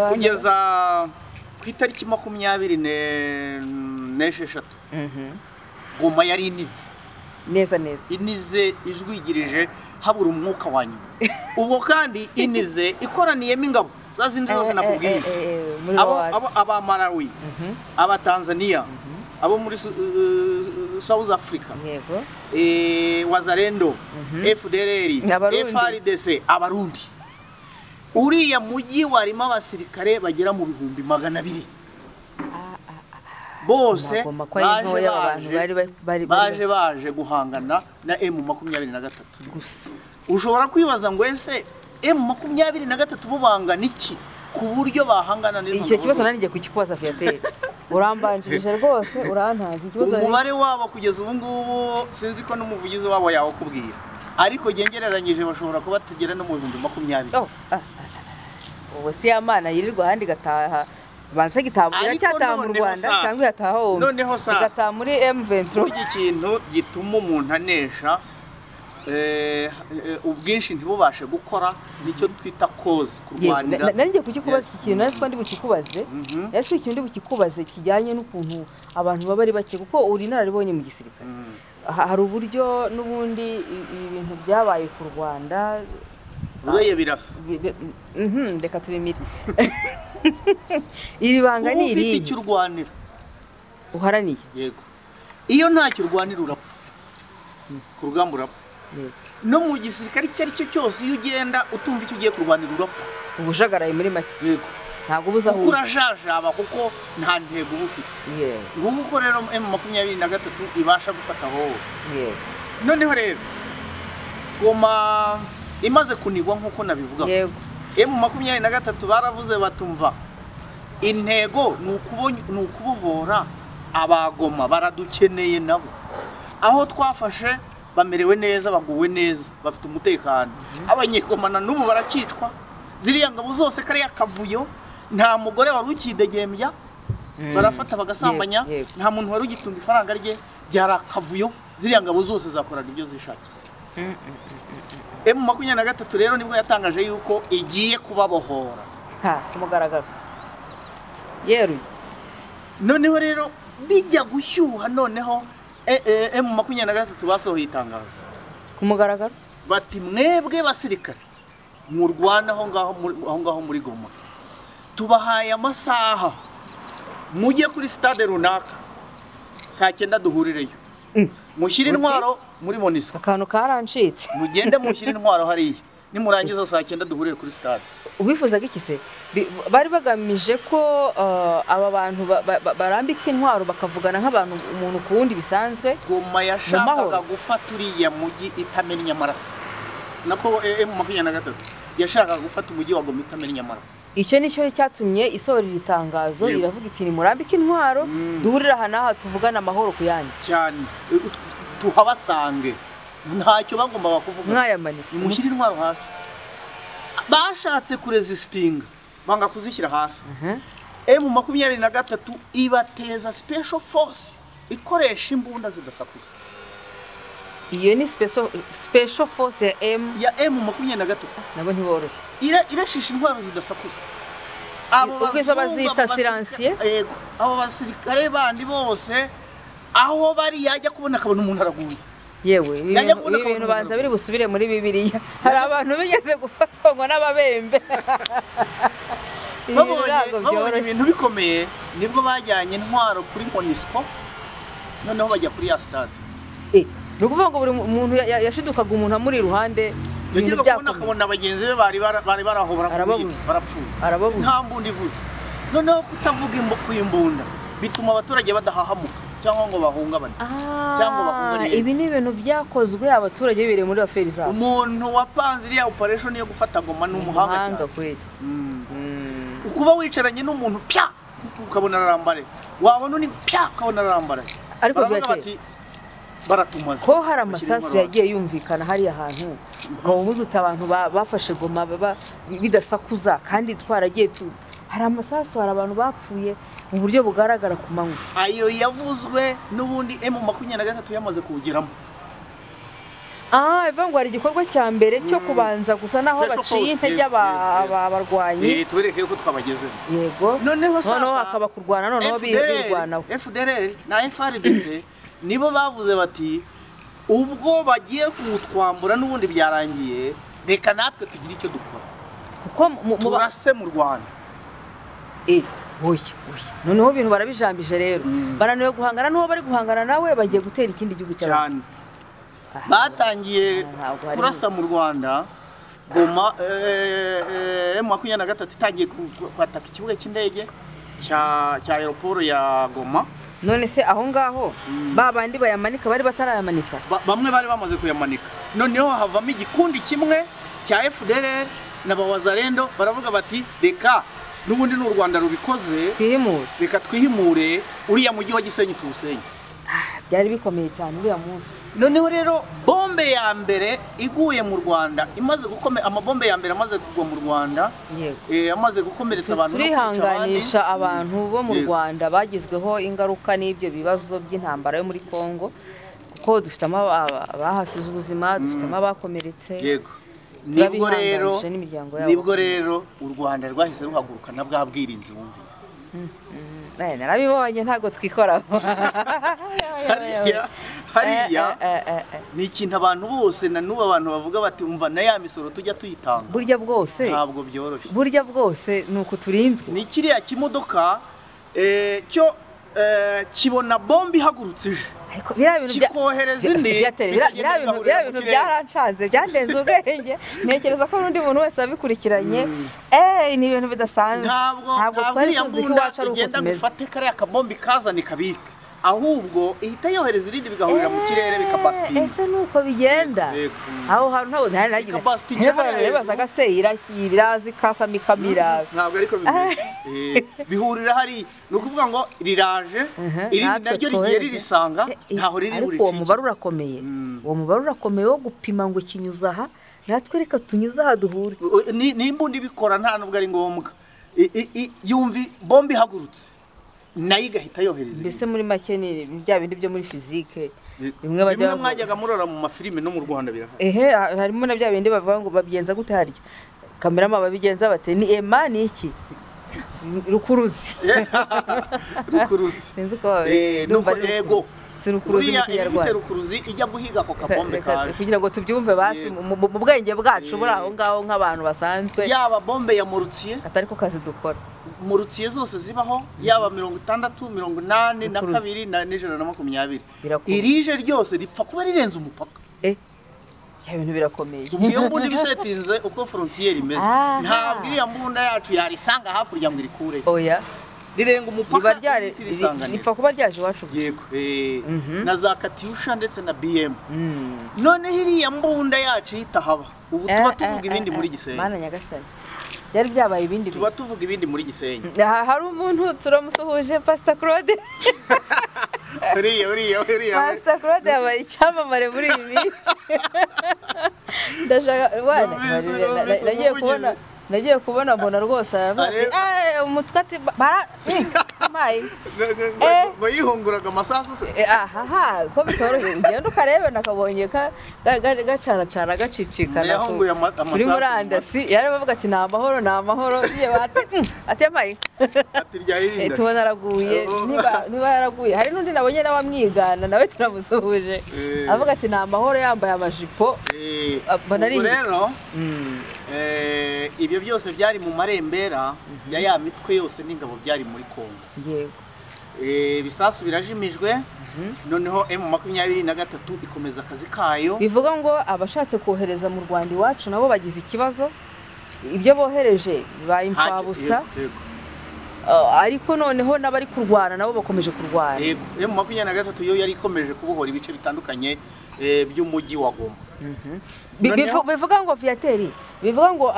kugeza ku itariki 26 Goma yari inize neza neza, inize ijwigirije, habura umwuka wa nyuma. Ubwo kandi inize ikoraniyemo ingabo za zindi zose nakubwiye, abo aba Malawi, aba Tanzania, abo muri South Africa, yego, Wazalendo, FDLR, FARDC, Abarundi. Uriya mujyi warimo abasirikare bagera mu 200,000. Bose baje guhangana na M23 gusa. Ushobora kwibaza ngo ese M23 bo bangana iki ku buryo bahangana n'izo? Icyo kibazo nanjye kukikubaza Viateur, urambanjirije rwose, urantazi ikibazo. Umubare wabo kugeza ubu ngubu sinzi ko n'umuvugizi wabo yawukubwira, ariko gengereranyije bashobora kuba tugera no mu 20,000. Ubu si yamana yirirwa ahandi gataha banza gitabo iracyataha mu Rwanda cyangwa yataha ho, noneho sasa igataha muri M23. Ikintu gituma umuntu anesha ubwinshi ntibubashe gukora nicyo twita cause, kurwanira. Nanjye kukikubaza iki kintu, natwe ndi bukikubaze, natwe ikintu ndi bukikubaze kijyanye n'ukuntu abantu baba ari bake, kuko uri inararibonye mu gisirikare. Hari uburyo n'ubundi ibintu byabaye ku Rwanda ureye birasa. Reka tubimire. Iri banga ni iri. Ufite icyo urwanira uharaniye. Yego. Iyo ntacyo urwanira urapfa. Ku rugamba urapfa. No mu gisirikare icyo ari cyo cyose iyo ugenda utumva icyo ugiye kurwanira urapfa. Ubujagaraye muri make. Yego. Ntabwo ubuza aho urajajaba kuko nta ntego uba ufite. Yego. Ngubu ko rero M23 ibasha gufata wowe. Yego. Noneho rero Goma imaze kunigwa nkuko nabivuga. Yego. M23 baravuze batumva intego ni ukubohora abagoma, baradukeneye nabo. Aho twafashe bamerewe neza, baguwe neza, bafite umutekano. Abanyegomana n'ubu barakicwa. Ziriya ngabo zose kariya kavuyo, nta mugore wari ukidegembya, barafata bagasambanya, nta muntu wari ugitunga ifaranga rye, byarakavuyo. Ziriya ngabo zose zakoraga ibyo zishakiye. M23 rero nibwo yatangaje yuko igiye kubabohora. Ha, kumugaragaro. Yeru. Noneho rero bijya gushyuha, noneho M23 basohoye itangazo. Kumugaragaro. Bati mwebwe basirikare murwana aho ngaho muri Goma. Tubahaye amasaha. Mujye kuri stade runaka saa 9 duhurireyo, mushyire intwaro muri MONUSCO. Akantu karancitse. Mugende mushyire intwaro hariya, nimurangiza saa 9 duhurire kuri stade. Ubifuzaga iki se? Bari bagamije ko aba bantu barambika intwaro bakavugana nk'abantu umuntu ku wundi bisanzwe. Goma yashakaga gufata uriya mujyi itamennye amaraso, nako M23 yashakaga gufata umujyi wa Goma itamennye amaraso. Icyo nicyo cyatumye isohora iri tangazo, iravuga iti nimurambike intwaro duhurire aha n'aha tuvugane amahoro ku yandi cyane, tuhabasange. Ntacyo bagombaga kuvuga, mwayamanitse nimushyire intwaro hasi. Bashatse kuresistinga banga kuzishyira hasi. M23 ibateza special force ikoresha imbunda zidasakuza. Iyo ni special force ya M23 nabo ntiboroshye, irashisha intwaro zidasakuza. Abo bazita silencieux. Yego, abo basirikare bandi bose aho bari yajya kubona akabona umuntu araguye. Yewe, ibintu banza biri busubire muri Bibiliya. Hari abantu bigeze gufatwa ngo n'ababembe. Babonye ibintu bikomeye, nibwo bajyanye intwaro kuri MONUSCO, noneho bajya kuri ya stade. Ni ukuvuga ngo buri muntu yashidukaga umuntu amuri iruhande, yagiye kubona akabona bagenzi be bari baraho barapfuye, nta mbunda ivuze. Noneho kutavuga ku imbunda bituma abaturage badahahamuka cyangwa ngo bahungabane cyangwa bahungabane. Ibi ni ibintu byakozwe abaturage bibereye muri aferi zabo. Umuntu wapanze iriya operation yo gufata Goma ni umuhanga cyane kweli. Ukuba wicaranye n'umuntu pya ukabona ararambare, wabona undi pya ukabona ararambare, ariko bati baratumaze. Ko hari amasasu yagiye yumvikana hariya hantu, ukaba ubuze uti abantu bafashe Goma bidasakuza kandi twaragiye tu, hari amasasu, hari abantu bapfuye mu buryo bugaragara ku manywa. Ayo yavuzwe n'ubundi M23 yamaze kuwugeramo. Ivuga ngo hari igikorwa cya mbere cyo kubanza gusa naho baciye intege abarwanyi. Tubereke yuko twabageze. Yego. Noneho sasa hakaba kurwana, noneho birwanaho. FDLR na FARDC nibo bavuze bati ubwo bagiye kutwambura n'ubundi byarangiye, reka natwe tugire icyo dukora, kuko turase mu Rwanda. Oya, noneho ibintu barabijambije rero, bananiwe guhangana n'uwo bari guhangana nawe, bagiye gutera ikindi gihugu cyane. Batangiye kurasa mu Rwanda. Goma M23 itangiye kwataka ikibuga cy'indege cya aeroport ya Goma. None se aho ngaho babandi bayamanika bari batarayamanika? Bamwe bari bamaze kuyamanika. Noneho havamo igikundi kimwe cya FDLR na Bawazarendo, baravuga bati reka n'ubundi n'u Rwanda rubikoze, twihimure, reka twihimure uriya mujyi wa Gisenyi tuwusenye. Byari bikomeye cyane uriya munsi. Noneho rero bombe ya mbere iguye mu Rwanda imaze gukomera, amabombe ya mbere amaze kugwa mu Rwanda, amaze gukomeretsa abantu no kwica abandi. Turihanganisha abantu bo mu Rwanda bagizweho ingaruka n'ibyo bibazo by'intambara yo muri Kongo, kuko dufitemo abahasize ubuzima, dufitemo abakomeretse. Yego. Nibwo rero u Rwanda rwahise ruhaguruka na bwa bwirinzi wumvise. Narabibonye ntago twikora. Hariya ni ikintu abantu bose na n'ubu abantu bavuga bati umva na ya misoro tujya tuyitanga. Burya bwose ntabwo byoroshye. Burya bwose nuko turinzwe. Ni kiriya kimodoka cyo kibona bombe ihagurutse ije. Kikohereza indi, biriya bintu byarancanze, byandenze ubwenge. Ntekereza ko n'undi muntu wese wabikurikiranye, ni ibintu bidasanzwe. Ntabwo twari tuzi ko iwacu ari uko tumeze. Igenda gufate kariya kabombe kazane kabike, ahubwo ihita yohereza irindi bigahurira mu kirere bikabasitinga. Ese nuko bigenda? Aho hantu ntabwo ntari nagira. Nibazaga se irazi kasama ikamira. Ntabwo ariko bimeze. Bihurira hari, ni ukuvuga ngo riraje, irindi naryo rigiye ririsanga, ntaho riri buricike. Ariko uwo mubare urakomeye. Uwo mubare urakomeye wo gupima ngo kinyuza aha, natwe reka tunyuze aha duhure. Ni imbunda ibikora nta nubwo ari ngombwa. Yumvi bombe ihagurutse, nayo igahita yohereza. Mbese muri make ni bya bindi byo muri physique bimwe bajya mwajyaga murora mu mafilime no mu Rwanda birahari. Harimo na bya bindi bavuga ngo babigenza gute harya, kamerama babigenza bate, ni ema ni iki rukuruzi. Rukuruzi nuko ego Si rukuruzi mu Buriya iba ifite Kinyarwanda. Rukuruzi ijya guhiga ako kabombe kaje. Kugira ngo tubyumve basi mu bwenge bwacu muri aho ngaho nk'abantu basanzwe. Yaba bombe ya mortier, atari ko kazi dukora. Mortier zose zibaho, yaba 60, 82 Rukuruzi. na 120. Birakomeye. Irije ryose ripfa kuba rirenze umupaka. Ya bintu birakomeye. Ubwo iyo mbunda ibisetinze uko frontier imeze, Aha. ntabwo iriya mbunda yacu yarisanga hakurya ngo irikure. Oya. Rirenga Riba umupaka ryari ihita irisanganira. ripfa kuba ryaje iwacu gusa. Yego, na za Katyusha ndetse na BM. Noneho iriya mbunda yacu itahaba, ubu tuba tuvuga ibindi muri Gisenyi. Mana nyagasani. Byari byabaye ibindi Tuba tuvuga ibindi muri Gisenyi. bintu. Aha hari umuntu turamusuhuje, Pastor Claude. Uriya uriya uriya. Pastor Claude yabaye icyamamare muri iyi minsi. Ndashaka wana Numvise nagiye umuvugizi. kubona nagiye kubona mbona rwose aravuga ati umutwe ati bara mayi. Ngo yihunguraga amasasu se. Ahaha ko bitoroshye, ugenda ukarebe nakabonye gacaracara gacicikana Yahunguye kuri amasasu mu murandasi, yarabavuga ati ni amahoro ni amahoro, ati ati amayi Ati ryayirinda. Tubona araguye, niba yaraguye. Hari n'undi nabonye nawe amwigana, nawe turamusuhuje, avuga ati ni amahoro yambaye amajipo. Mbona ari Ubwo rero ibyo byose byari mu marembera ya mitwe yose n'ingabo byari muri Kongo. Yego. Ibisasu birajimijwe, noneho M23 ikomeza akazi kayo. Bivuga ngo abashatse kohereza mu Rwanda iwacu nabo bagize ikibazo, ibyo bohereje bibaye imfabusa. Yego. Ariko noneho n'abari kurwana nabo bakomeje kurwana. Yego, M23 yo yari ikomeje kubohora ibice bitandukanye by'umujyi wa Goma. Bivuga ngo Viateri, bivuga ngo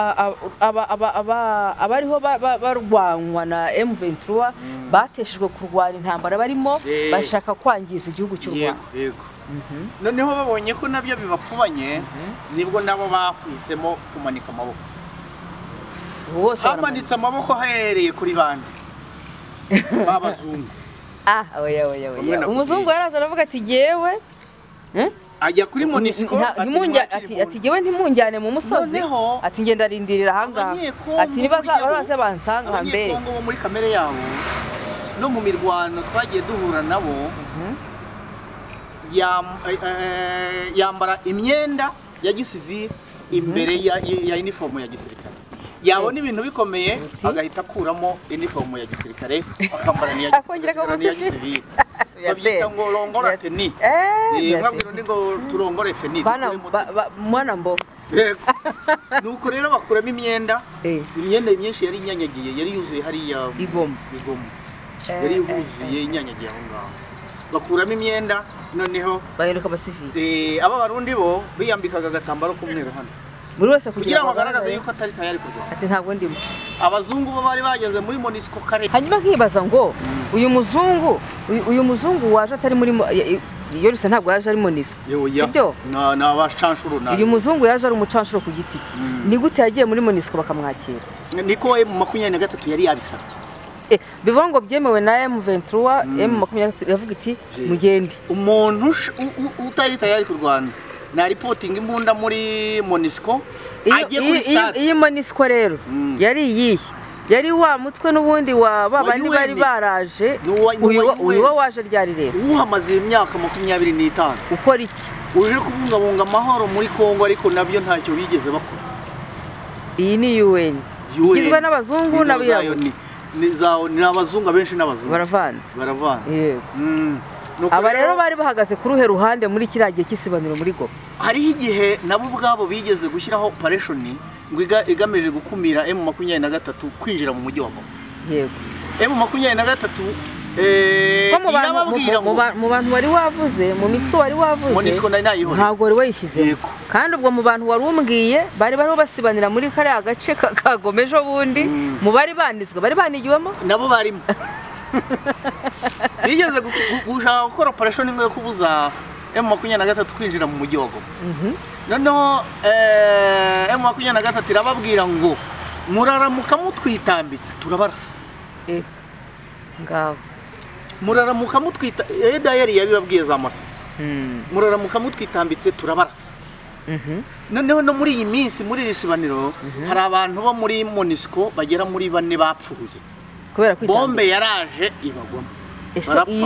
abariho barwanwa na M23 bateshejwe kurwana intambara barimo, bashaka kwangiza igihugu cy'u Rwanda. Yego. Noneho babonye ko nabyo bibapfubanye, nibwo nabo bahisemo kumanika amaboko. Bose hamanitse amaboko hahereye kuri bande babazungu. Oya oya oya. Umuzungu yaraje aravuga ati jewe ajya kuri Monisco ati jewe ntimunjyane mu musozi, ati ngenda rindirira ahangaha, ati nibaza baraza bansanga hambere. Abanyekongo bo muri kamere yabo no mu mirwano twagiye duhura nabo, yambara imyenda ya gisivile imbere ya uniform ya gisirikare. Yabona ibintu bikomeye agahita akuramo uniform ya gisirikare akambara n'iya gisivile. Babyita ngo rongora teni. Mwabwira undi ngo turongore teni. Mwana mbo. Yego. Nuko rero bakuramo imyenda, imyenda myinshi yari inyanyagiye, yari yuzuye hariya Igoma. Yari yuzuye inyanyagiye aho ngaho. Bakuramo imyenda noneho baheruka abasivile. Aba barundi bo biyambikaga agatambaro k'umweru hano. Buri wese kugira ngo agaragaze yuko atari tayari kurwana. Ati ntabwo ndimo. Abazungu bo bari bageze muri Monisco kare. Hanyuma nkibaza ngo uyu muzungu waje atari muri Yoruse, ntabwo yaje ari Monisco. Sibyo? Na abacanshuro na. Uyu muzungu yaje ari umucanshuro ku giti cye. Ni gute yagiye muri Monisco bakamwakira? Niko M23 yari yabisabye. Bivuga ngo byemewe na M23, M23 yavuga iti mugende. Umuntu utari tayari kurwana na reporting imbunda muri Monisco agiye kuri stade. Iyi Monisco rero yari iyihe? Yari wa mutwe n'ubundi wa babandi bari baraje. Uyu waje ryari rero? Uhamaze imyaka 25. Ukora iki? Uje kubungabunga amahoro muri Kongo, ariko nabyo ntacyo bigeze bakora. Iyi ni UN. Igizwe n'abazungu n'abirabura. Ni abazungu abenshi n'abazungu. Baravanze. Yego. Aba rero bari bahagaze ku ruhe ruhande muri kiriya gihe cy'isibaniro muri Goma? Hariho igihe nabo ubwabo bigeze gushyiraho operation ngo igamije gukumira M23 kwinjira mu mujyi wa Goma. Yego. M23 irababwira ngo mu bantu wari wavuze, mu mitwe wari wavuze, Monisco nari nayihoreye. Ntabwo wari wayishyize. Kandi ubwo mu bantu wari umbwiye bari bariho basibanira muri kariya gace ka Goma ejo bundi, mu bari banizwe, bari banigiwemo nabo barimo. Bigeze gushaka gukora operation ngo yo kubuza M23 kwinjira mu mujyi wa Goma. Noneho M23 irababwira ngo muraramuka mutwitambitse turabarasa. Ngaho. Muraramuka mutwita dayari yabibabwiye za Masisi. Muraramuka mutwitambitse turabarasa. Noneho no muri iyi minsi muri iri sibaniro hari abantu bo muri Monisco bagera muri 4 bapfuye. Kubera kwitambika. Bombe yaraje ibagwamo.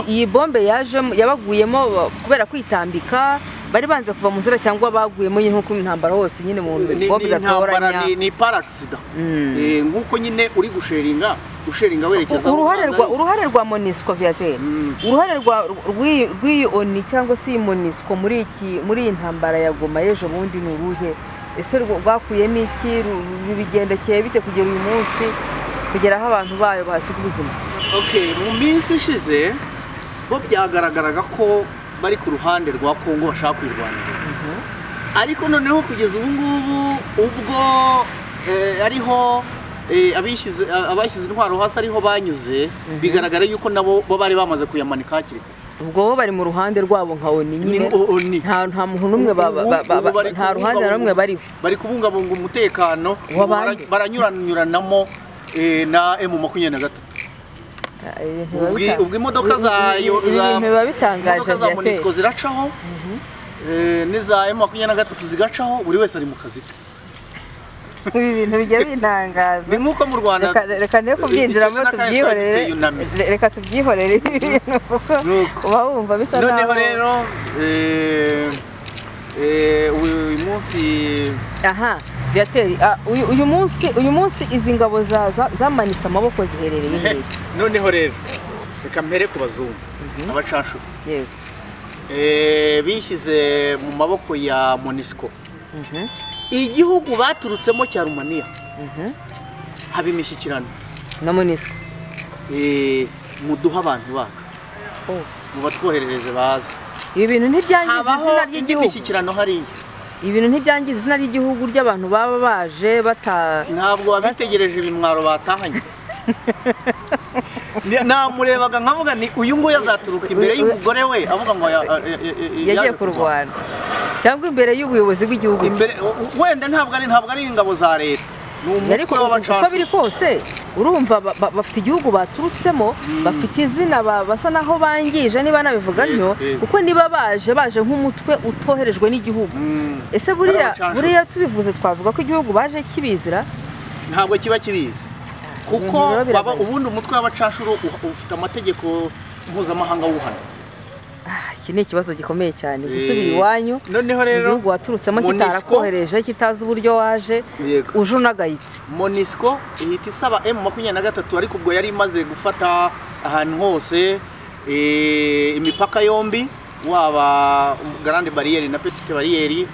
Iyi bombe yajemo yabaguyemo kubera kwitambika, bari banze kuva mu nzira cyangwa baguyemo nyine nkuko intambara hose nyine mu bombe zatoranya ni par accident. Nkuko nyine uri gusheringa werekeza uruhare rwa MONUSCO Viateur, uruhare rwa rw'iyi ONU cyangwa se MONUSCO muri iyi ntambara ya Goma y'ejo bundi ni uruhe? Ese rwakuyemo iki? Rubigendekeye bite kugera uyu munsi, kugera aho abantu bayo bahasiga ubuzima? Okay, mu minsi ishize bo byagaragaraga ko bari ku ruhande rwa Kongo bashaka kwirwanira. Ariko noneho kugeza ubu ngubu ubwo ariho abashyize intwaro hasi ariho banyuze, bigaragara yuko nabo bo bari bamaze kuyamanika hakiri kare. Ubwo bo bari mu ruhande rwabo nka ONU nyine, nta muntu n'umwe, nta ruhande na rumwe bariho, bari kubungabunga umutekano, baranyuranyuranamo na M23. Ubwo imodoka za MONUSCO ziracaho n'iza M23 zigacaho, buri wese ari mu kazi ke. Ibi bintu bijya bintangaza. Ni nkuko mu Rwanda, reka ne kubyinjiramo tubyihorere, reka tubyihorere ibintu kuko uba wumva bisa naho. Noneho rero uyu munsi aha Viateur, uyu munsi izi ngabo zamanitse amaboko ziherereye hehe? Noneho rero reka mpere ku bazungu abacanshuro. Yego. Bishyize mu maboko ya MONUSCO. Igihugu baturutsemo cya Rumaniya haba imishyikirano na MONUSCO. Muduha abantu bacu, mubatwoherereze baze. Ibi bintu ntibyangiza izina ry'igihugu. Imishyikirano hariya. Ibintu ntibyangiza izina ry'igihugu ry'abantu baba baje bata ntabwo babitegereje ibimwaro batahanye. Namurebaga nkavuga ni uyu nguyu azaturuka imbere y'umugore we avuga ngo yagiye kurwana cyangwa imbere y'ubuyobozi bw'igihugu. Imbere wenda ntabwo ari ingabo za leta, ni umutwe w'abacanshuro. Uko biri kose urumva bafite igihugu baturutsemo, bafite izina basa naho bangije niba nabivuga ntyo, kuko niba baje nk'umutwe utoherejwe n'igihugu. Ese buriya tubivuze twavuga ko igihugu baje kibizira? Ntabwo kiba kibizi, kuko ubundi umutwe w'abacanshuro ufite amategeko mpuzamahanga wuhana. Iki ni ikibazo gikomeye cyane, gusubira iwanyu noneho rero igihugu waturutsemo kitarakohereje, kitazi uburyo waje, uje unagayitse. MONUSCO ihita isaba M23, ariko ubwo yari imaze gufata ahantu hose imipaka yombi, waba Grande Barriere na Petite Barriere,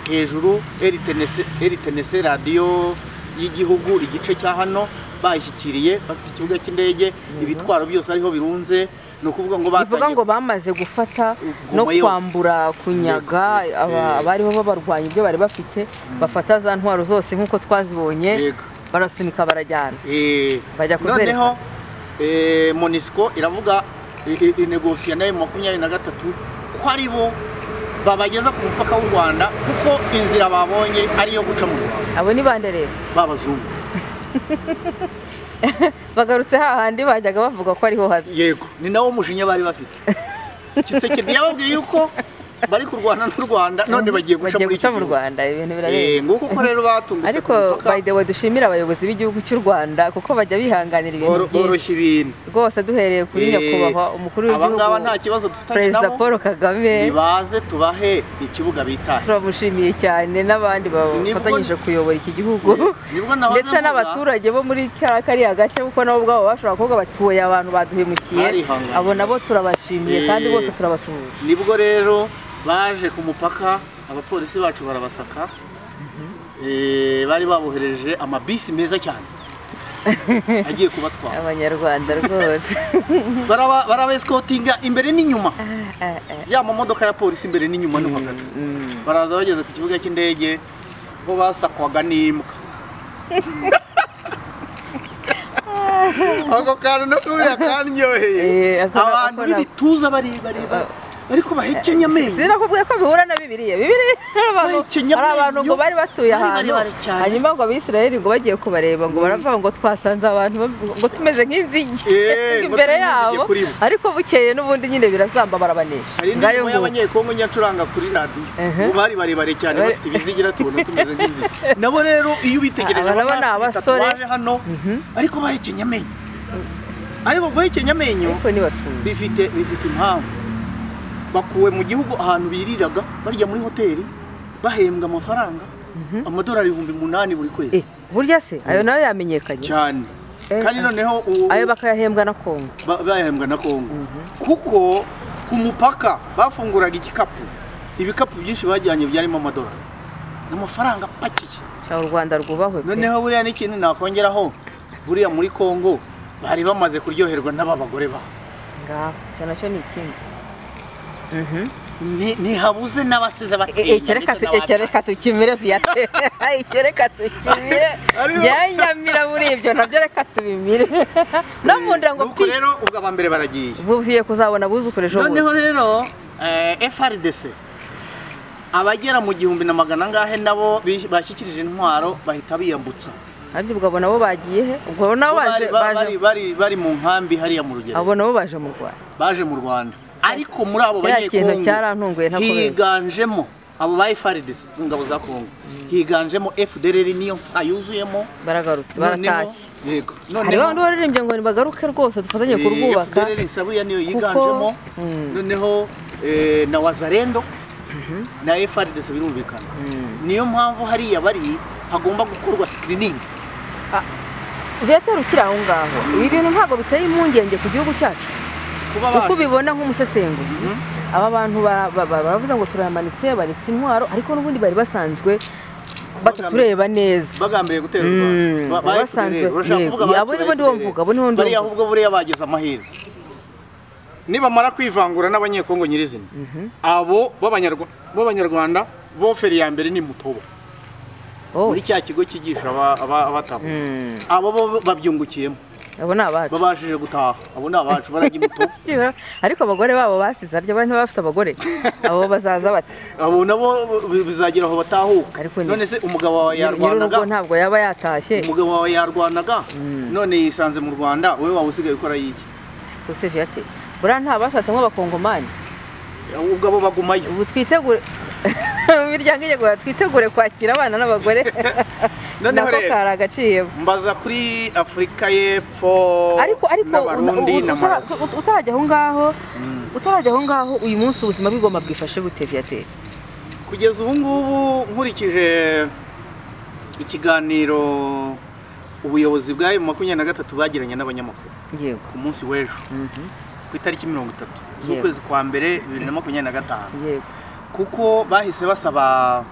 hejuru RTNC radio y'igihugu igice cya hano bayishyikiriye, bafite ikibuga cy'indege, ibitwaro byose ariho birunze. No kuvuga ngo batangiye ngo bamaze gufata no kwambura, kunyaga abariho babarwanya ibyo bari bafite, bafata za ntwaro zose nkuko twazibonye, barasunika barajyana bajya kuzereka. Noneho MONUSCO iravuga inegosiya na M23 ko ari bo babageza ku mupaka w'u Rwanda, kuko inzira babonye ariyo guca mu Rwanda. Abo ni bande rero? Babazungu. Bagarutse hahandi bajyaga bavuga ko ariho habi. Yego, ni nawo mujinya bari bafite. Kisekedi yababwiye yuko bari kurwana n'u Rwanda none bagiye guca muri mu Rwanda, ibintu birarenze. Nguko ko rero batungutse. Ariko by the way dushimira abayobozi b'igihugu cy'u Rwanda kuko bajya bihanganira ibintu byinshi. Boroshya ibintu. Rwose duhereye kuri nyakubahwa umukuru w'igihugu. Abangaba nta kibazo dufitanye nabo. Perezida Paul Kagame. Nibaze tubahe ikibuga bitahe. Turamushimiye cyane n'abandi bafatanyije kuyobora iki gihugu. Ndetse n'abaturage bo muri kariya gace kuko nabo ubwabo bashobora kuvuga batuye abantu baduhemukiye. Abo nabo turabashimiye kandi bose turabasuhuje. Nibwo rero baje ku mupaka abapolisi bacu barabasaka, bari babohereje amabisi meza cyane agiye kubatwara. Abanyarwanda rwose barabeskotinga imbere n'inyuma, ya mamodoka ya polisi imbere n'inyuma no hagati. Baraza bageze ku kibuga cy'indege bo basakwaga n'imbwa. Ako kantu no kuriya kanyoheye abantu b'ibituza bari ariko bahekenya amenyo. Sinakubwiye ko bihura na Bibiliya. Bibiliya hari abantu ngo bari batuye ahantu, hanyuma ngo Abisirayeli ngo bagiye kubareba ngo baravuga ngo twasanze abantu ngo tumeze nk'inzige imbere yabo, ariko bukeye n'ubundi nyine birazamba barabanesha. Hari indirimbo y'abanyekongo nyacuranga kuri radiyo, ngo bari barebare cyane bafite ibizigira tubona tumeze nk'inzige. Nabo rero iyo ubitegereje baba ni abasore hano ariko bahekenya amenyo. Ariko guhekenya amenyo bifite impamvu. Bakuwe mu gihugu ahantu biriraga barya muri hoteli bahembwa amafaranga amadolari 8,000 buri kwezi. Burya se ayo nayo yamenyekanye cyane. Kandi noneho ayo bakayahembwa na Kongo. Bayahembwa na Kongo. Kuko ku mupaka bafunguraga igikapu, ibikapu byinshi bajyanye byarimo amadolari n'amafaranga apakiye. U Rwanda rwubahwe. Noneho buriya n'ikintu nakongeraho, buriya muri Kongo bari bamaze kuryoherwa n'aba bagore babo. Ngaho cyo nacyo ni ikindi. Ntihabuze n'abasize bateye. Reka tukimire Viateur. Reka tukimire. Yanyamira muri ibyo nabyo reka tubimire. No munda ngo nuko rero ubwo abambere baragiye. Buviye kuzabona buzukure ejo. Noneho rero FRDC abagera mu 1,100 angahe nabo bashyikirije intwaro bahita biyambutsa. Ariko ubwo nabo bagiye he? Ubwo nabo baje bari mu nkambi hariya mu Rugero. Abo nabo baje mu Rwanda. Baje mu Rwanda. Ariko muri abo banyekongo higanjemo abo ba FARDC mu ngabo za Kongo, higanjemo FDLR niyo sayuzuyemo baragarutse baratashye. Yego. Noneho hari baririmbye ngo nibagaruke rwose dufatanye kurwubaka. FDLR sabuya niyo yiganjemo, noneho na Wazalendo na FARDC birumvikana. Niyo mpamvu hariya bari hagomba gukorwa screening. Viateur ukiri aho ngaho, ibi bintu ntabwo biteye impungenge ku gihugu cyacu. Uko ubibona nk'umusesenguzi, aba bantu baravuze ngo turamanitse baritse intwaro, ariko n'ubundi bari basanzwe batatureba neza, bagambiriye gutera u Rwanda. Basanzwe abo nibo ndiwo mvuga, abo nibo bariya ahubwo buriya bageze amahirwe nibamara kwivangura n'abanyekongo nyirizina, abo b'abanyarwanda bo feri ya mbere ni Mutobo muri cya kigo cyigisha abatabo, abo bo babyungukiyemo. Abo ni abacu babashije gutaha, abo ni abacu barajya Mutobo. Ariko abagore babo basize aryo bari bafite abagore, abo bazaza bate? Abo nabo bizagera aho batahuka. None se umugabo wawe yarwanaga, ntabwo yaba yatashye. Umugabo wawe yarwanaga none yisanze mu Rwanda, wowe waba usigaye ukora iki? Use Viateur, buriya nta bashatse nk'abakongomani ubwo abo bagumayo. Ubu twitegure imiryango igiye guhaha, twitegure kwakira abana n'abagore. Noneho rero mbaza kuri Afurika y'Epfo ariko n'Abarundi na Malawi. Utarajya aho ngaho, utarajya aho ngaho, uyu munsi ubuzima bw'igoma bwifashe bute Viateur? Kugeza ubu ngubu nkurikije ikiganiro ubuyobozi bwa M23 bagiranye n'abanyamakuru ku munsi w'ejo ku itariki 30 z'ukwezi kwa mbere 2025, kuko bahise basaba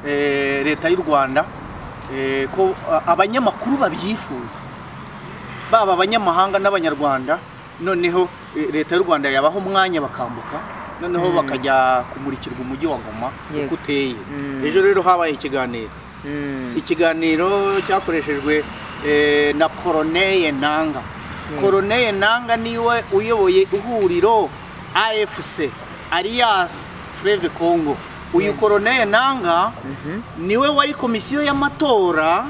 leta y'u Rwanda ko abanyamakuru babyifuza baba abanyamahanga n'abanyarwanda, noneho leta y'u Rwanda yabaho umwanya bakambuka, noneho bakajya kumurikirwa umujyi wa Goma uko uteye. Ejo rero habaye ikiganiro, ikiganiro cyakoreshejwe na Corneille Nanga. Corneille Nanga niwe uyoboye ihuriro AFC Alliance Fleuve Congo. Uyu Corneille Nanga niwe wari komisiyo y'amatora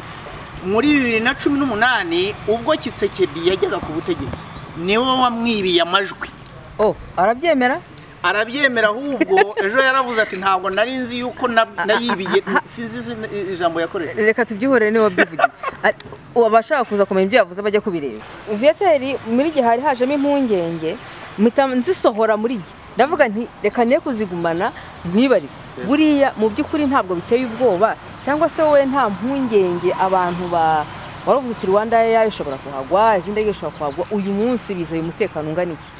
muri 2018 ubwo Tshisekedi yajyaga ku butegetsi, niwe wamwibiye amajwi. Oh, arabyemera? Arabyemera ahubwo ejo yaravuze ati ntabwo nari nzi yuko nayibiye, sinzi ijambo yakoresheje. Reka tubyihorere niwe wabivugiye. Abashaka kuza kumenya ibyo yavuze bajya kubireba. Viateur, muri gihe hari hajemo impungenge mpita nzisohora muri gihe ndavuga nti reka ne kuzigumana nkwibarize. Buriya mu by'ukuri ntabwo biteye ubwoba cyangwa se wowe nta mpungenge abantu ba waravuze uti Rwanda yayo ishobora kuhagwa, izindi ndege ishobora kuhagwa, uyu munsi bizeye umutekano ungana iki?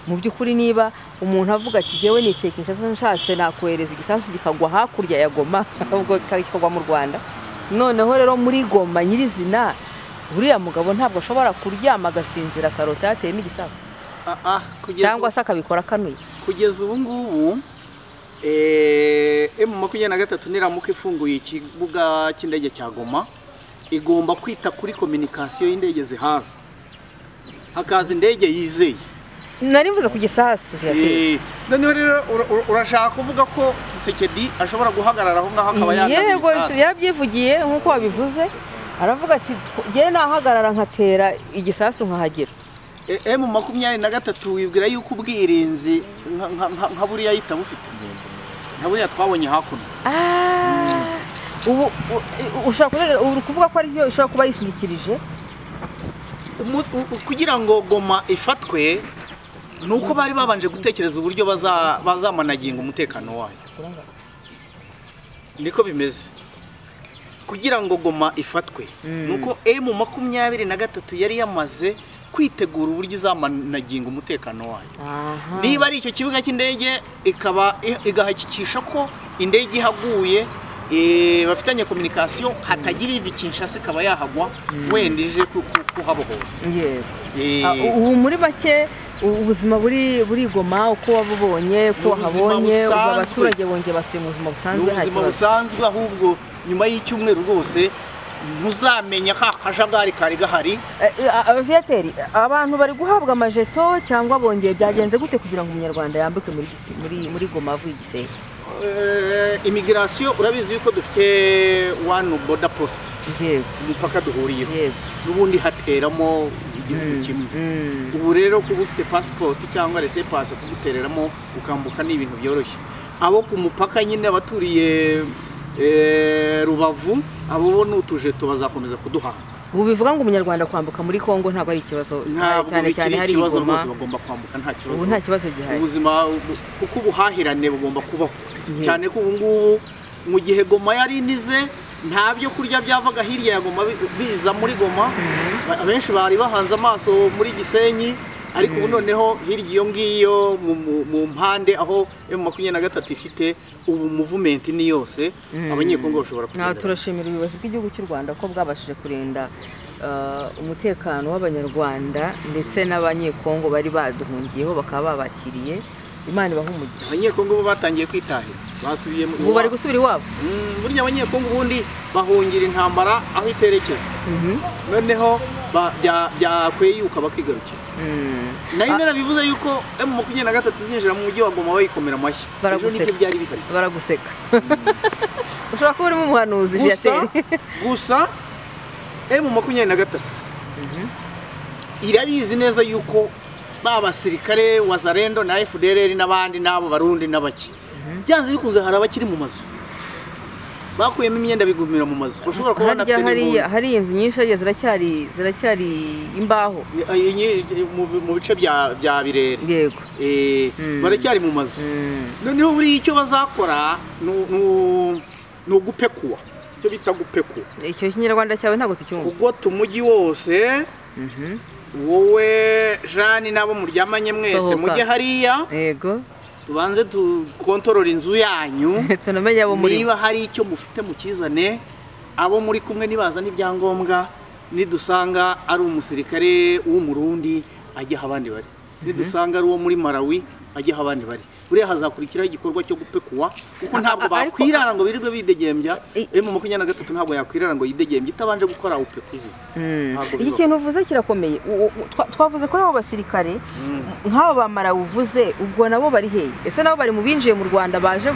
Mu by'ukuri niba umuntu avuga ati jewe nicaye Kinshasa nshatse nakohereza igisasu gikagwa hakurya ya Goma, ubwo kikagwa mu Rwanda, noneho rero muri Goma nyirizina buriya mugabo ntabwo ashobora kuryama agasinzira karota yateyemo igisasu cyangwa se akabikora akanuye. Kugeza ubu ngubu M23 niramuka ifunguye ikibuga cy'indege cya Goma, igomba kwita kuri communication y'indege zihaza, hakaza indege yizeye. Nari mvuze ku gisasu. Noneho rero urashaka kuvuga ko Tshisekedi ashobora guhagarara aho ngaho akaba yatanga igisasu? Yego, yarabyivugiye nk'uko wabivuze, aravuga ati jye nahagarara nkatera igisasu nkahagera. M23 wibwira yuko ubwirinzi nka buriya yita bufite, nka buriya twabonye hakuno. Ubu ushaka kuvuga ko ari byo ishobora kuba yishingikirije? Kugira ngo Goma ifatwe nuko bari babanje gutekereza uburyo bazamanaginga umutekano wayo. Niko bimeze. Kugira ngo Goma ifatwe nuko M23 yari yamaze kwitegura uburyo izamanaginga umutekano wayo. Niba ari icyo kibuga cy'indege ikaba igahakikisha ko indege ihaguye bafitanye communication hatagira ivi Kinshasa ikaba yahagwa wenda ije kuhabohoza. Yego. Ubu muri make ubuzima buri Goma uko wabubonye ko wahabonye abaturage bongeye basuye mu buzima busanzwe, nta kibazo. Busanzwe ahubwo nyuma y'icyumweru rwose ntuzamenya ka kajagari kari gahari. Aviateri, abantu bari guhabwa amajeto cyangwa bongeye byagenze gute kugira ngo umunyarwanda yambuke muri Goma avuye Gisenyi? Immigration urabizi yuko dufite one border post. Yego. Umupaka duhuriyeho. Yego. N'ubundi hateramo igihugu kimwe. Ubu rero kuba ufite passport cyangwa laissez-passer kugutereramo ukambuka ni ibintu byoroshye. Abo ku mupaka nyine abaturiye Rubavu abo bo n'utujeto bazakomeza kuduha. Ubu bivuga ngo umunyarwanda kwambuka muri Kongo ntabwo ari ikibazo cyane cyane hari ikibazo rwose, bagomba kwambuka nta kibazo. Ubu nta kibazo gihari. Ubuzima kuko ubuhahirane bugomba kubaho. Cyane ko ubu ngubu mu gihe Goma yari inize nta byo kurya byavaga hirya ya Goma biza muri Goma, abenshi bari bahanze amaso muri Gisenyi, ariko ubu noneho hirya iyo ngiyo mu mpande aho M23 ifite ubu movement ni yose, abanyekongo bashobora kugenda. Turashimira ubuyobozi bw'igihugu cy'u Rwanda ko bwabashije kurinda umutekano w'abanyarwanda ndetse n'abanyekongo bari baduhungiyeho bakaba babakiriye. Imana ibaha umugisha. Abanyekongo bo batangiye kwitahira, basubiye ubu bari gusubira iwabo. Burya abanyekongo ubundi bahungira intambara aho iterekeza, noneho byakweyuka bakigarukira. Nayo narabivuze yuko M23 izinjira mu mujyi wa Goma bayikomera amashyi. Ejo nibyo byari bihari. Baraguseka. Ushobora kuba urimo umuhanuzi Viateur. Gusa M23 irabizi neza yuko ba basirikare Wazalendo na FDLR n'abandi nabo Barundi n'abaki byanze bikunze hari abakiri mu mazu bakuyemo imyenda bigumira mu mazu, ushobora kubona afite n'imbuga. Hari inzu nyinshi ziracyari imbaho mu bice bya Birere. Yego. Baracyari mu mazu. Noneho buri icyo bazakora ni ugupekuwa, icyo bita gupekuwa. Icyo kinyarwanda cyawe ntago tucyumva. Kugota umujyi wose. Wowe Jeanne nabo muryamanye mwese mujye hariya. Yego. Tubanze tukontorora inzu yanyu, tunamenye abo muri, niba hari icyo mufite mukizane, abo muri kumwe nibaza n'ibyangombwa, nidusanga ari umusirikare w'umurundi ajya abandi bari, nidusanga ari uwo muri Malawi ajya abandi bari. Buriya hazakurikiraho igikorwa cyo gupekuwa, kuko ntabwo bakwirara ngo birirwe bidegembya. M23 ntabwo yakwirara ngo yidegembye itabanje gukora upekuzi. Iki kintu uvuze kirakomeye. Twavuze ko abo basirikare nk'abo ba Malawi uvuze, ubwo nabo bari hehe? Ese nabo bari mu binjiye mu Rwanda baje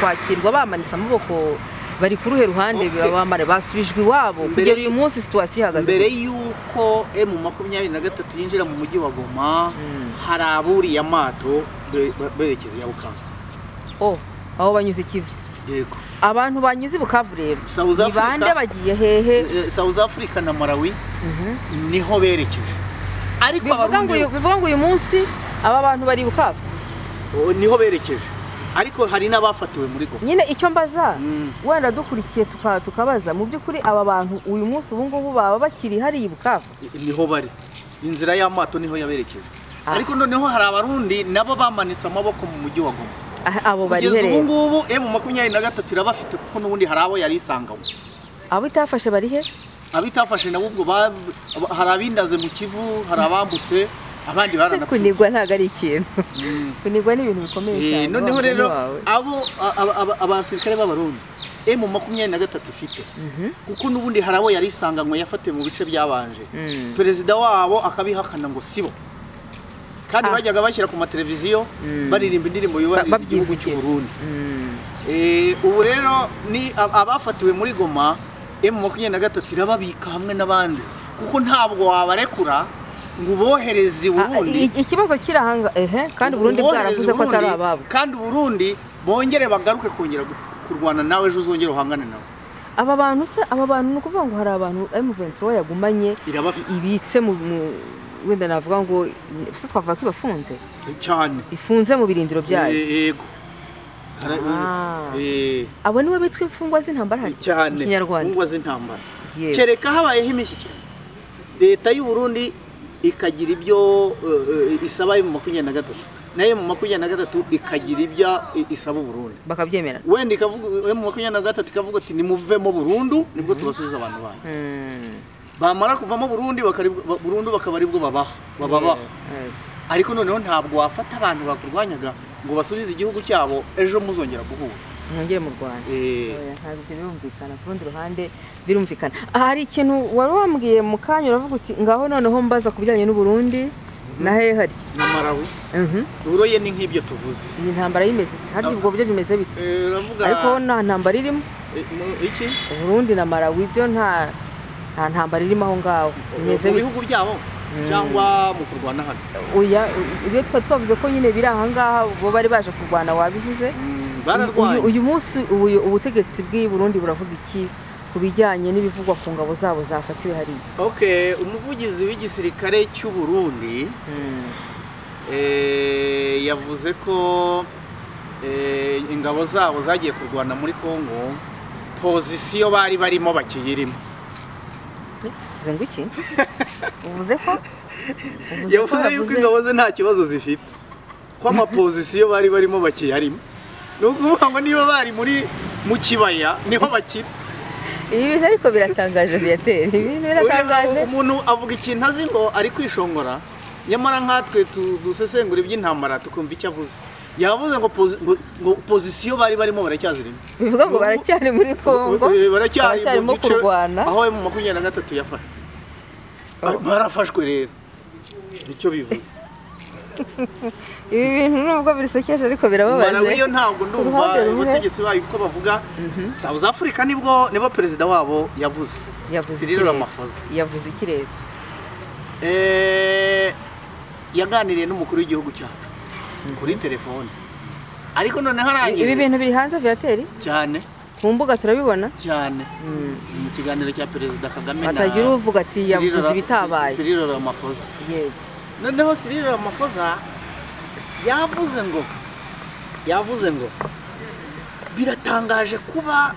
kwakirwa bamanitse amaboko, bari ku ruhe ruhande? Bamare basubijwe iwabo kugera uyu munsi situation ihagaze mbere yuko M23 yinjira mu mujyi wa Goma, hari aburiye amato berekeza ya Bukavu. Aho banyuze Kivu. Yego. Abantu banyuze Bukavu rero ni bande, bagiye hehe? South Africa na Malawi niho berekeje. Ariko abarundi bivuga ngo uyu munsi aba bantu bari Bukavu niho berekeje, ariko hari n'abafatiwe muri Goma. Nyine icyo mbaza wenda dukurikiye tukabaza mu by'ukuri aba bantu uyu munsi ubu ngubu baba bakiri hari Bukavu niho bari, inzira y'amato niho yaberekeje. Ariko noneho hari abarundi nabo bamanitse amaboko mu mujyi wa Goma. Abo bari Kugeza hereye ubu ngubu M23 irabafite, kuko n'ubundi hari abo yari isanganywe. Abo itafashe bari he? Abo itafashe nabo ubwo hari abindaze mu Kivu, hari abambutse, abandi baranapfuye. Kunigwa ntago ari ikintu. Kunigwa ni ibintu bikomeye cyane. Noneho rero abo abasirikare b'abarundi M23 ifite, kuko n'ubundi hari abo yari isanganywe yafatiwe mu bice byabanje, perezida wabo akabihakana ngo sibo. Kandi bajyaga bashyira ku mateleviziyo baririmba indirimbo yubahiriza igihugu cy'u Burundi. Ubu rero ni abafatiwe muri Goma, M23 irababika hamwe n'abandi, kuko ntabwo wabarekura ngo ubohereze Burundi. Ikibazo kirahanga kandi Burundi bwaravuze ko atari ababo. Kandi Burundi bongere bagaruke kongera kurwana nawe ejo uzongere uhangane nawe. Aba bantu se, aba bantu ni ukuvuga ngo hari abantu M23 yagumanye ibitse mu wenda navuga ngo se twavuga ko ibafunze cyane, ifunze mu birindiro byayo. Yego. Abo nibo bitwa imfungwa z'intambara cyane, imfungwa z'intambara. Kereka habayeho imishyikirano, leta y'u Burundi ikagira ibyo isaba mu 23, nayo mu 23 ikagira ibyo isaba Burundi, bakabyemera. Wenda ikavuga mu 23 ikavuga ati nimuvemo burundu, nibwo tubasubiza abantu banyu. Bamara kuvamo Burundi burundu bakaba aribwo babaha. Ariko noneho ntabwo wafata abantu bakurwanyaga ngo basubize igihugu cyabo ejo muzongera guhura, mwongere mu Rwanda. Ntabwo birumvikana. Ku rundi ruhande birumvikana. Hari ikintu wari wambwiye mu kanya, uravuga uti ngaho noneho mbaza ku bijyanye n'u Burundi na hehe harya na Malawi. Uroye ni nk'ibyo tuvuze. Iyi ntambara yimeze ite? Harya ubwo buryo bimeze bite? Uravuga ariko nta ntambara irimo. Iki? Burundi na Malawi byo nta ntambara irimo aho ngaho. Bimeze mu bihugu byabo cyangwa mu kurwana hano? Oya, ibyo twavuze ko nyine biri aha ngaha bo bari baje kurwana, wabivuze. Bararwanye. Uyu munsi ubutegetsi bw'i Burundi buravuga iki ku bijyanye n'ibivugwa ku ngabo zabo zafatiwe hariya? Okay, umuvugizi w'igisirikare cy'u Burundi yavuze ko ingabo zabo zagiye kurwana muri Kongo, pozisiyo bari barimo bakiyirimo. Uvuze ngo iki? Uvuze ko yavuze yuko ingabo ze nta kibazo zifite, ko amapozisiyo bari barimo bakiyarimo. Ni ukuvuga ngo niba bari muri mu kibaya niho bakiri. Ibi bintu ariko biratangaje Viateur, ibintu biratangaje. Umuntu avuga ikintu azi ngo ari kwishongora, nyamara nkatwe dusesengura iby'intambara tukumva icyo avuze. Yavuze ngo pozisiyo bari barimo baracyazirimo. Bivuga ngo baracyari muri Kongo, baracyarimo kurwana aho mu 23 yafashwe. Barafashwe rero, nicyo bivuze. Ibi bintu nubwo birisekeje ariko birababaje. Malawi yo ntabwo ndumva ubutegetsi bayo uko bavuga. South Africa nibwo nibo perezida wabo yavuze, Cyril Ramaphosa. Yavuze iki rero? Yaganiriye n'umukuru w'igihugu cyacu kuri telefone. Ariko noneho arangije. Ibi bintu biri hanze Viateur? Cyane. Ku mbuga turabibona? Cyane. Mu kiganiro cya perezida Kagame na atagira uvuga ati yavuze ibitabaye. Cyril Ramaphosa. Yego. Noneho Cyril Ramaphosa yavuze ngo biratangaje kuba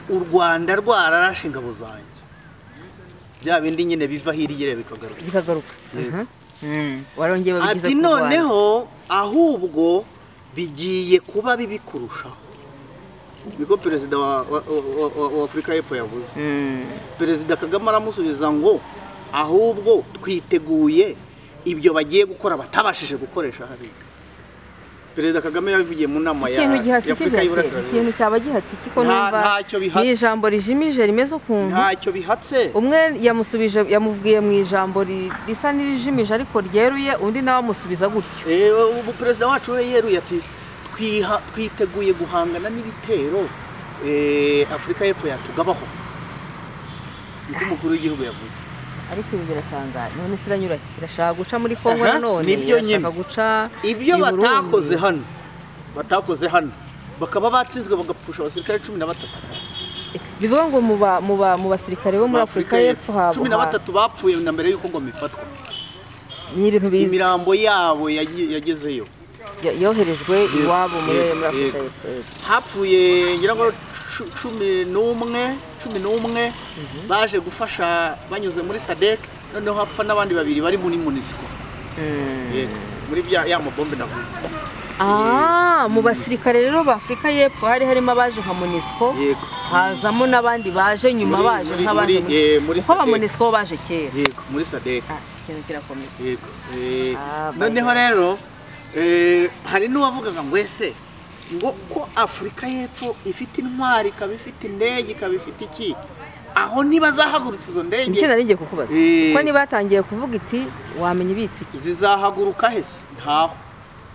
u Rwanda rwararashe ingabo zanjye. Bya bindi nyine biva hirya bikagaruka. Bikagaruka. Warongeye babigize ati noneho ahubwo bigiye kuba bibi kurushaho. Niko perezida wa Afrika y'Epfo yavuze. Perezida Kagame aramusubiza ngo ahubwo twiteguye ibyo bagiye gukora batabashije gukoresha hariya. Perezida Kagame yabivugiye mu nama ya Afrika y'Iburasirazuba. Ikintu cyaba gihatse kiko numva ni ijambo rijimije rimeze ukuntu. Ntacyo bihatse. Umwe yamusubije yamubwiye mu ijambo risa n'irijimije ariko ryeruye, undi nawe amusubiza gutyo. Ubu perezida wacu we yeruye ati twiteguye guhangana n'ibitero Afrika y'Epfo yatugabaho. Niko umukuru w'igihugu yavuze. Ariko ibi biratangaje. None siranyura irashaka guca muri Kongo none irashaka guca ibyo batakoze hano bakaba batsinzwe bagapfusha abasirikare 13. Bivuga ngo mu basirikare bo muri Afrika y'Epfo habo 13 bapfuye na mbere yuko ngoma ifatwa. Ni ibintu bizi. Imirambo yabo yagezeyo, yoherejwe iwabo muri Afrika y'Epfo. Hapfuye ngira ngo 11 baje gufasha banyuze muri SADC, noneho hapfa n'abandi babiri bari muri MONUSCO. Yego, muri bya ya mabombe navuze. Mu basirikare rero ba Afrika y'Epfo hari harimo abaje nka MONUSCO, hazamo n'abandi baje nyuma baje nk'abaje kuko ba MONUSCO baje kera. Yego, muri SADC. Ikintu kirakomeye. Yego. Noneho rero hari n'uwavugaga ngo ese ngo ko Afrika y'Epfo ifite intwari, ikaba ifite indege, ikaba ifite iki, aho ntibazahagurutsa izo ndege? Nicyo nari ngiye kukubaza. Ko niba batangiye kuvuga iti wamenya ibitse iki, zizahaguruka hese? Ntaho.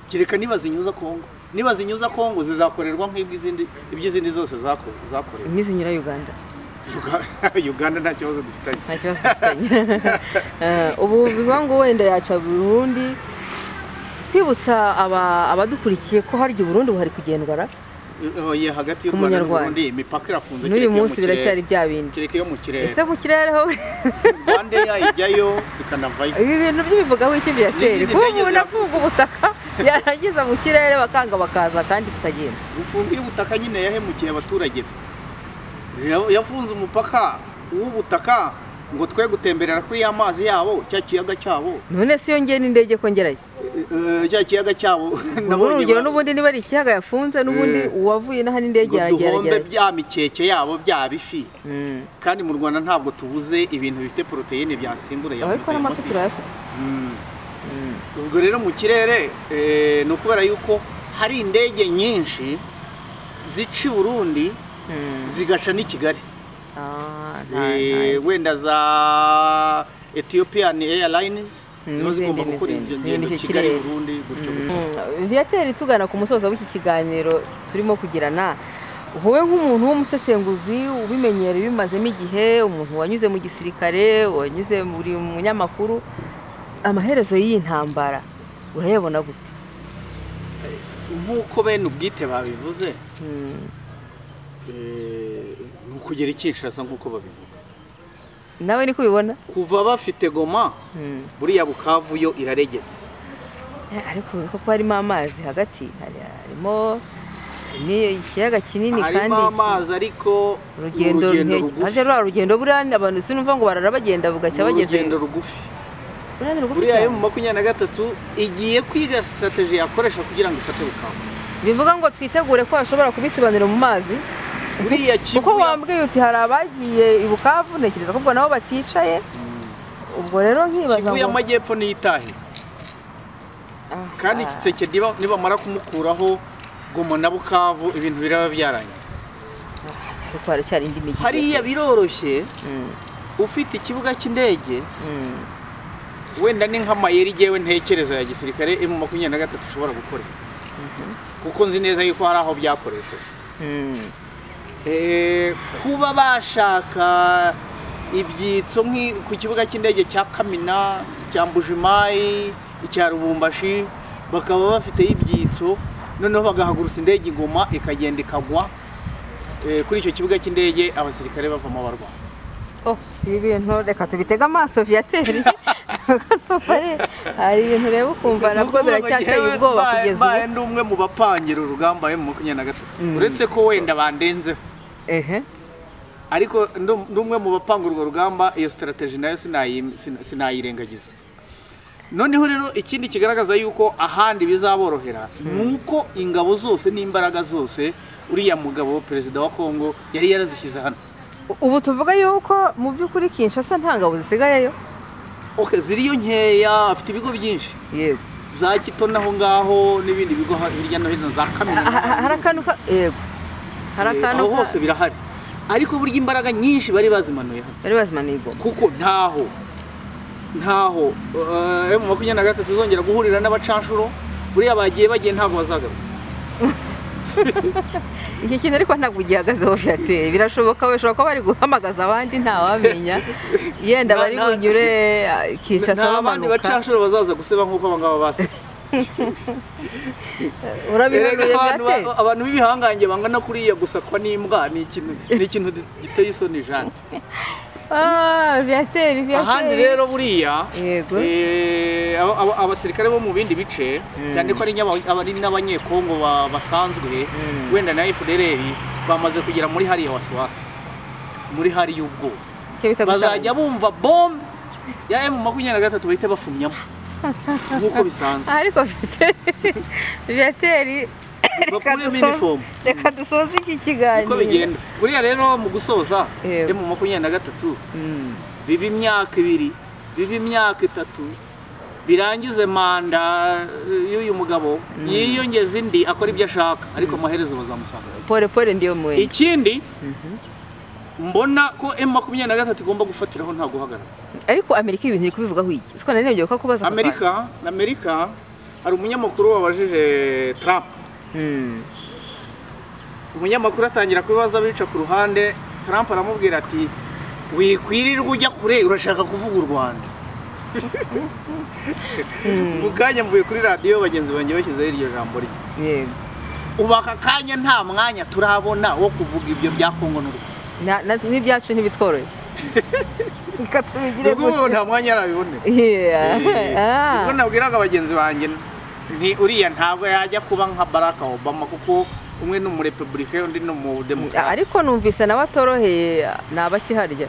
Kereka niba zinyuza Kongo. Niba zinyuza Kongo zizakorerwa nk'iby'izindi iby'izindi zose zakorewe. Nizinyura Uganda. Uganda nta kibazo dufitanye. Nta kibazo dufitanye. Ubu bivuga ngo wenda yaca Burundi. Twibutsa abadukurikiye ko harya Burundi buhari kugendwa. Oya, hagati y'u Rwanda n'u Burundi imipaka irafunze. N'uyu munsi biracyari bya bindi. Kereka iyo mu kirere. Ese mu kirere ho Rwanda yajyayo ikanavayo. Ibi bintu by'ibivugaho iki byatera kuba umuntu afunga ubutaka yarangiza mu kirere bakanga bakaza kandi tukagenda. Gufunga ubutaka nyine yahemukiye abaturage. Yafunze umupaka w'ubutaka ngo twe gutemberera kuri ya mazi yabo cya kiyaga cyabo. None si yongeye n'indege kongerayo cya kiyaga cyabo nabonye urugero n'ubundi niba ari ikiyaga yafunze n'ubundi uwavuye n'aha n'indege yaragera. Duhombe bya mikeke yabo bya bifi. Kandi mu Rwanda ntabwo tubuze ibintu bifite proteine byasimbura ya. Ariko n'amafi turayafite. Ubwo rero mu kirere no kubera yuko hari indege nyinshi zica Burundi zigaca n'i Kigali. Wenda za Ethiopian Airlines ziba zigomba gukora izo ngendo Kigali Burundi gutyo. Viateur, tugana ku musozo w'iki kiganiro turimo kugirana, wowe nk'umuntu w'umusesenguzi ubimenyereye bimazemo igihe, umuntu wanyuze mu gisirikare, wanyuze muri munyamakuru, amaherezo y'iyi ntambara urayabona gute? Nk'uko bene ubwite babivuze, kugera Kinshasa nk'uko babivuga. Nawe niko ubibona? Kuva bafite Goma, buriya Bukavu yo iraregetse. Ariko kuko harimo amazi hagati, harimo ni ikiyaga kinini kandi harimo amazi, ariko urugendo rugufi. Haje rwa rugendo buriya abantu sinumva ngo barara bagenda bugacya bageze. Urugendo rugufi. Buriya yo mu 23 igiye kwiga strategy yakoresha kugira ngo ifate Bukavu. Bivuga ngo twitegure ko hashobora kubisibanira mu mazi. Buriya Kivu kuko wambwiye uti hari abagiye i Bukavu, ntekereza ko ubwo nabo baticaye. Ubwo rero nkibaza ngo Kivu y'amajyepfo ni itahe. Kandi Tshisekedi nibamara kumukuraho Goma na Bukavu ibintu biraba byaranye. Kuko haracyari indi migi. Hariya biroroshye ufite ikibuga cy'indege. Wenda ni nk'amayeri jewe ntekereza ya gisirikare M23 ushobora gukora. Kuko nzi neza yuko hari aho byakoresheje. Kuba bashaka ibyitso ku kibuga cy'indege cya Kamina, cya Mbujimayi, icya Rubumbashi, bakaba bafite ibyitso, noneho bagahagurutsa indege Goma ikagenda ikagwa kuri icyo kibuga cy'indege abasirikare bavamo barwana. Oh, ibi bintu reka tubitega amaso Viateur. Hari ibintu rero ukumva nabwo biracyateye ubwoba kugeza ubu. Ndi umwe mu bapangira urugamba M23. Uretse ko wenda bandenzeho. Ariko ndi umwe mu bapanga urwo rugamba, iyo strategy nayo sinayirengagiza. Noneho rero ikindi kigaragaza yuko ahandi bizaborohera nuko ingabo zose n'imbaraga zose uriya mugabo perezida wa Kongo yari yarazishyize hano. Ubu tuvuga yuko mu by'ukuri Kinshasa nta ngabo zisigayeyo. Okay, ziriyo nkeya, afite ibigo byinshi. Yego. Za Kitona aho ngaho n'ibindi bigo hirya no hino za Kamina. Harakanuka yego. Harakanuka aho hose birahari. Ariko burya imbaraga nyinshi bari bazimanuye hano. Bari bazimanuye Goma. Kuko ntaho M23 zongera guhurira n'abacanshuro, buriya bagiye bagiye ntabwo bazagaruka. Iki kintu ariko ntabwo gihagazeho Viateur. Birashoboka bashobora kuba bari guhamagaza abandi ntawamenya. Yenda bari bunyure Kinshasa bamanuka. Abandi bacanshuro bazaza guseba nkuko abangaba basebye. Urabihanuye Viateur? Abantu b'ibihangange bangana kuriya gusakwa n'imbwa ni ikintu giteye isoni jana. Viateur. Ahandi rero buriya abasirikare bo mu bindi bice cyane ko ari n'abanyekongo basanzwe wenda na FDLR bamaze kugera muri hariya wasiwasi, muri hariya ubwo bazajya bumva bombe ya M23 bahita bafumyamo nkuko bisanzwe. Ariko Viateur reka dusoze iki kiganiro uko bigenda. Buriya rero mu gusoza M23 biba imyaka 2, biba imyaka 3, birangize manda y'uyu mugabo yiyongeza indi akora ibyo ashaka, ariko amaherezo bazamusanga. Pole pole ndiyo mwe. Ikindi mbona ko M23 igomba gufatiraho nta guhagarara. Ariko Amerika ibintu iri kubivugaho iki? Siko narebye ko kubaza Amerika hari umunyamakuru wabajije Trump. Umunyamakuru atangira kubibaza bica ku ruhande, Trump aramubwira ati wikwirirwa ujya kure urashaka kuvuga u Rwanda. Mu kanya mvuye kuri radiyo bagenzi banjye bashyizeho iryo jambo rye. Yego. Ubu aka kanya nta mwanya turabona wo kuvuga ibyo bya Kongo n'u Rwanda. N'ibyacu ntibitworoye. Reka tubigire gutyo. Nta mwanya arabibonera. Ubwo nabwiraga bagenzi banjye nti uriya ntabwo yajya kuba nka Barack Obama kuko umwe ni umurepublicain undi ni umudemokrate. Ariko numvise nawe atoroheye ni abakiharya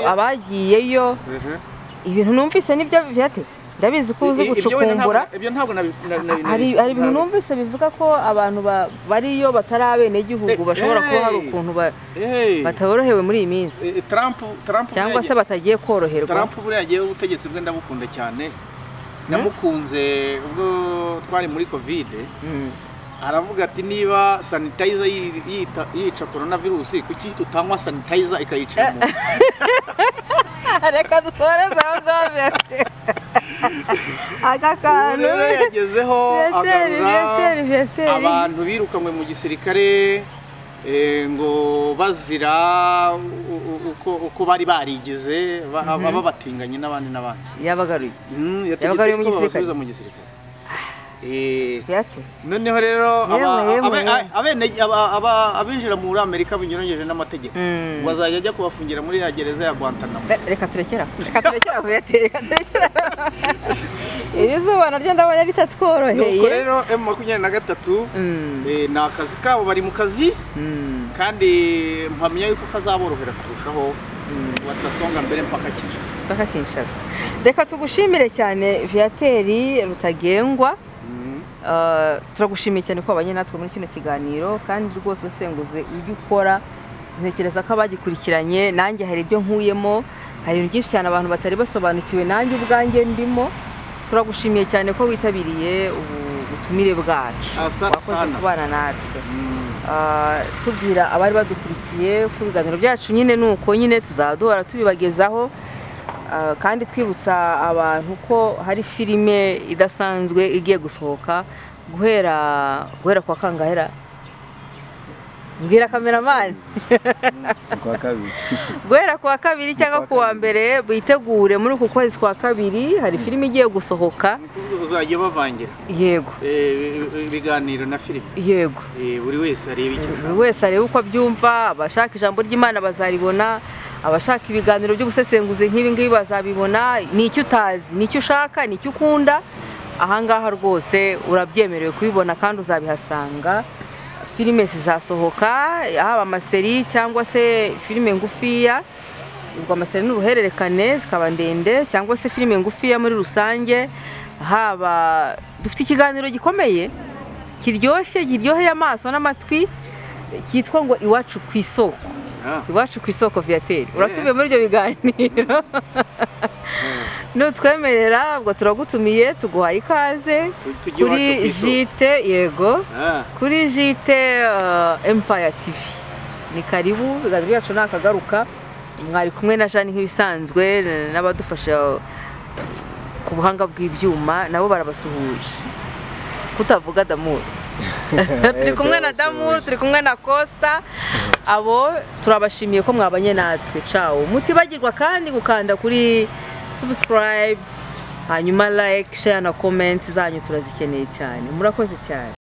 abagiyeyo ibintu numvise nibyo byate. Ndabizi ko uzi gucukumbura. Ibyo ntabwo hari ibintu numvise bivuga ko abantu bariyo batari abenegihugu bashobora kuba hari ukuntu bataborohewe muri iyi minsi. Trump cyangwa se batagiye koroherwa. Trump buriya agiye ubutegetsi bwe ndabukunda cyane. Namukunze ubwo twari muri Covid. Aravuga ati niba sanitizer yica coronavirus kuki tutanywa sanitizer ikayica umuntu. Reka dusoreze aho ngaho. Aka kantu rero yagezeho agarura abantu birukanywe mu gisirikare ngo bazira uko bari barigize baba batinganye n'abandi n'abandi. Yabagaruye. Yabagaruye mu gisirikare. Noneho rero abinjira muri Amerika binyuranyije n'amategeko bazajya ajya kubafungira muri ya gereza ya Guantanamo. Reka turekera. Reka turekera. Iri zuba naryo ndabona ritatworoheye. Nuko rero M23 ni akazi kabo, bari mu kazi kandi mpamya yuko kazaborohera kurushaho watasonga mbere mpaka Kinshasa. Mpaka Kinshasa. Reka tugushimire cyane Viateur Rutagengwa. Turagushimiye cyane ko abanye natwe muri kino kiganiro kandi rwose usenguze ibyo ukora. Ntekereza ko abagikurikiranye nanjye hari ibyo nkuyemo, hari ibintu byinshi cyane abantu batari basobanukiwe nanjye ubwanjye ndimo. Turagushimiye cyane ko witabiriye ubutumire bwacu, wakoze kubana natwe. Tubwira abari badukurikiye ku biganiro byacu nyine nuko nyine tuzaduhora tubibagezaho. Kandi twibutsa abantu ko hari filime idasanzwe igiye gusohoka guhera kwa kangahera. Mbwira cameraman. Kwa kabiri. Guhera kwa kabiri cyangwa kuwa mbere bitegure muri uku kwezi kwa kabiri hari filime igiye gusohoka. Uzajya bavangira. Yego. Ibiganiro na filime. Yego. Buri wese areba icyo ashaka. Buri wese areba uko abyumva, abashaka ijambo ry'Imana bazaribona, abashaka ibiganiro byo gusesenguza nk'ibi ngibi bazabibona. Ni icyo utazi, ni icyo ushaka, ni icyo ukunda. Ahangaha rwose urabyemerewe kubibona kandi uzabihasanga. Filime zizasohoka haba amaseri cyangwa se filime ngufiya, ubwo amaseri n'uruhererekane zikaba ndende cyangwa se filime ngufiya muri rusange. Haba dufite ikiganiro gikomeye kiryoshye kiryoheye amaso n'amatwi cyitwa ngo Iwacu ku isoko. Iwacu ku isoko Viateur. Uratumiye muri ibyo biganiro. Nutwemerera ubwo turagutumiye, tuguhaye ikaze kuri JT, yego, kuri JT Empire TV. Ni karibu, ibiganiro byacu nakagaruka. Mwari kumwe na Jeanne nk'ibisanzwe n'abadufasha ku buhanga bw'ibyuma nabo barabasuhuje. Kutavuga Damour. Turi kumwe na Damour, turi kumwe na Costa. Abo turabashimiye ko mwabanye natwe. Ciao. Mutibagirwa kandi gukanda kuri subscribe, hanyuma like, share na comment zanyu turazikeneye cyane. Murakoze cyane.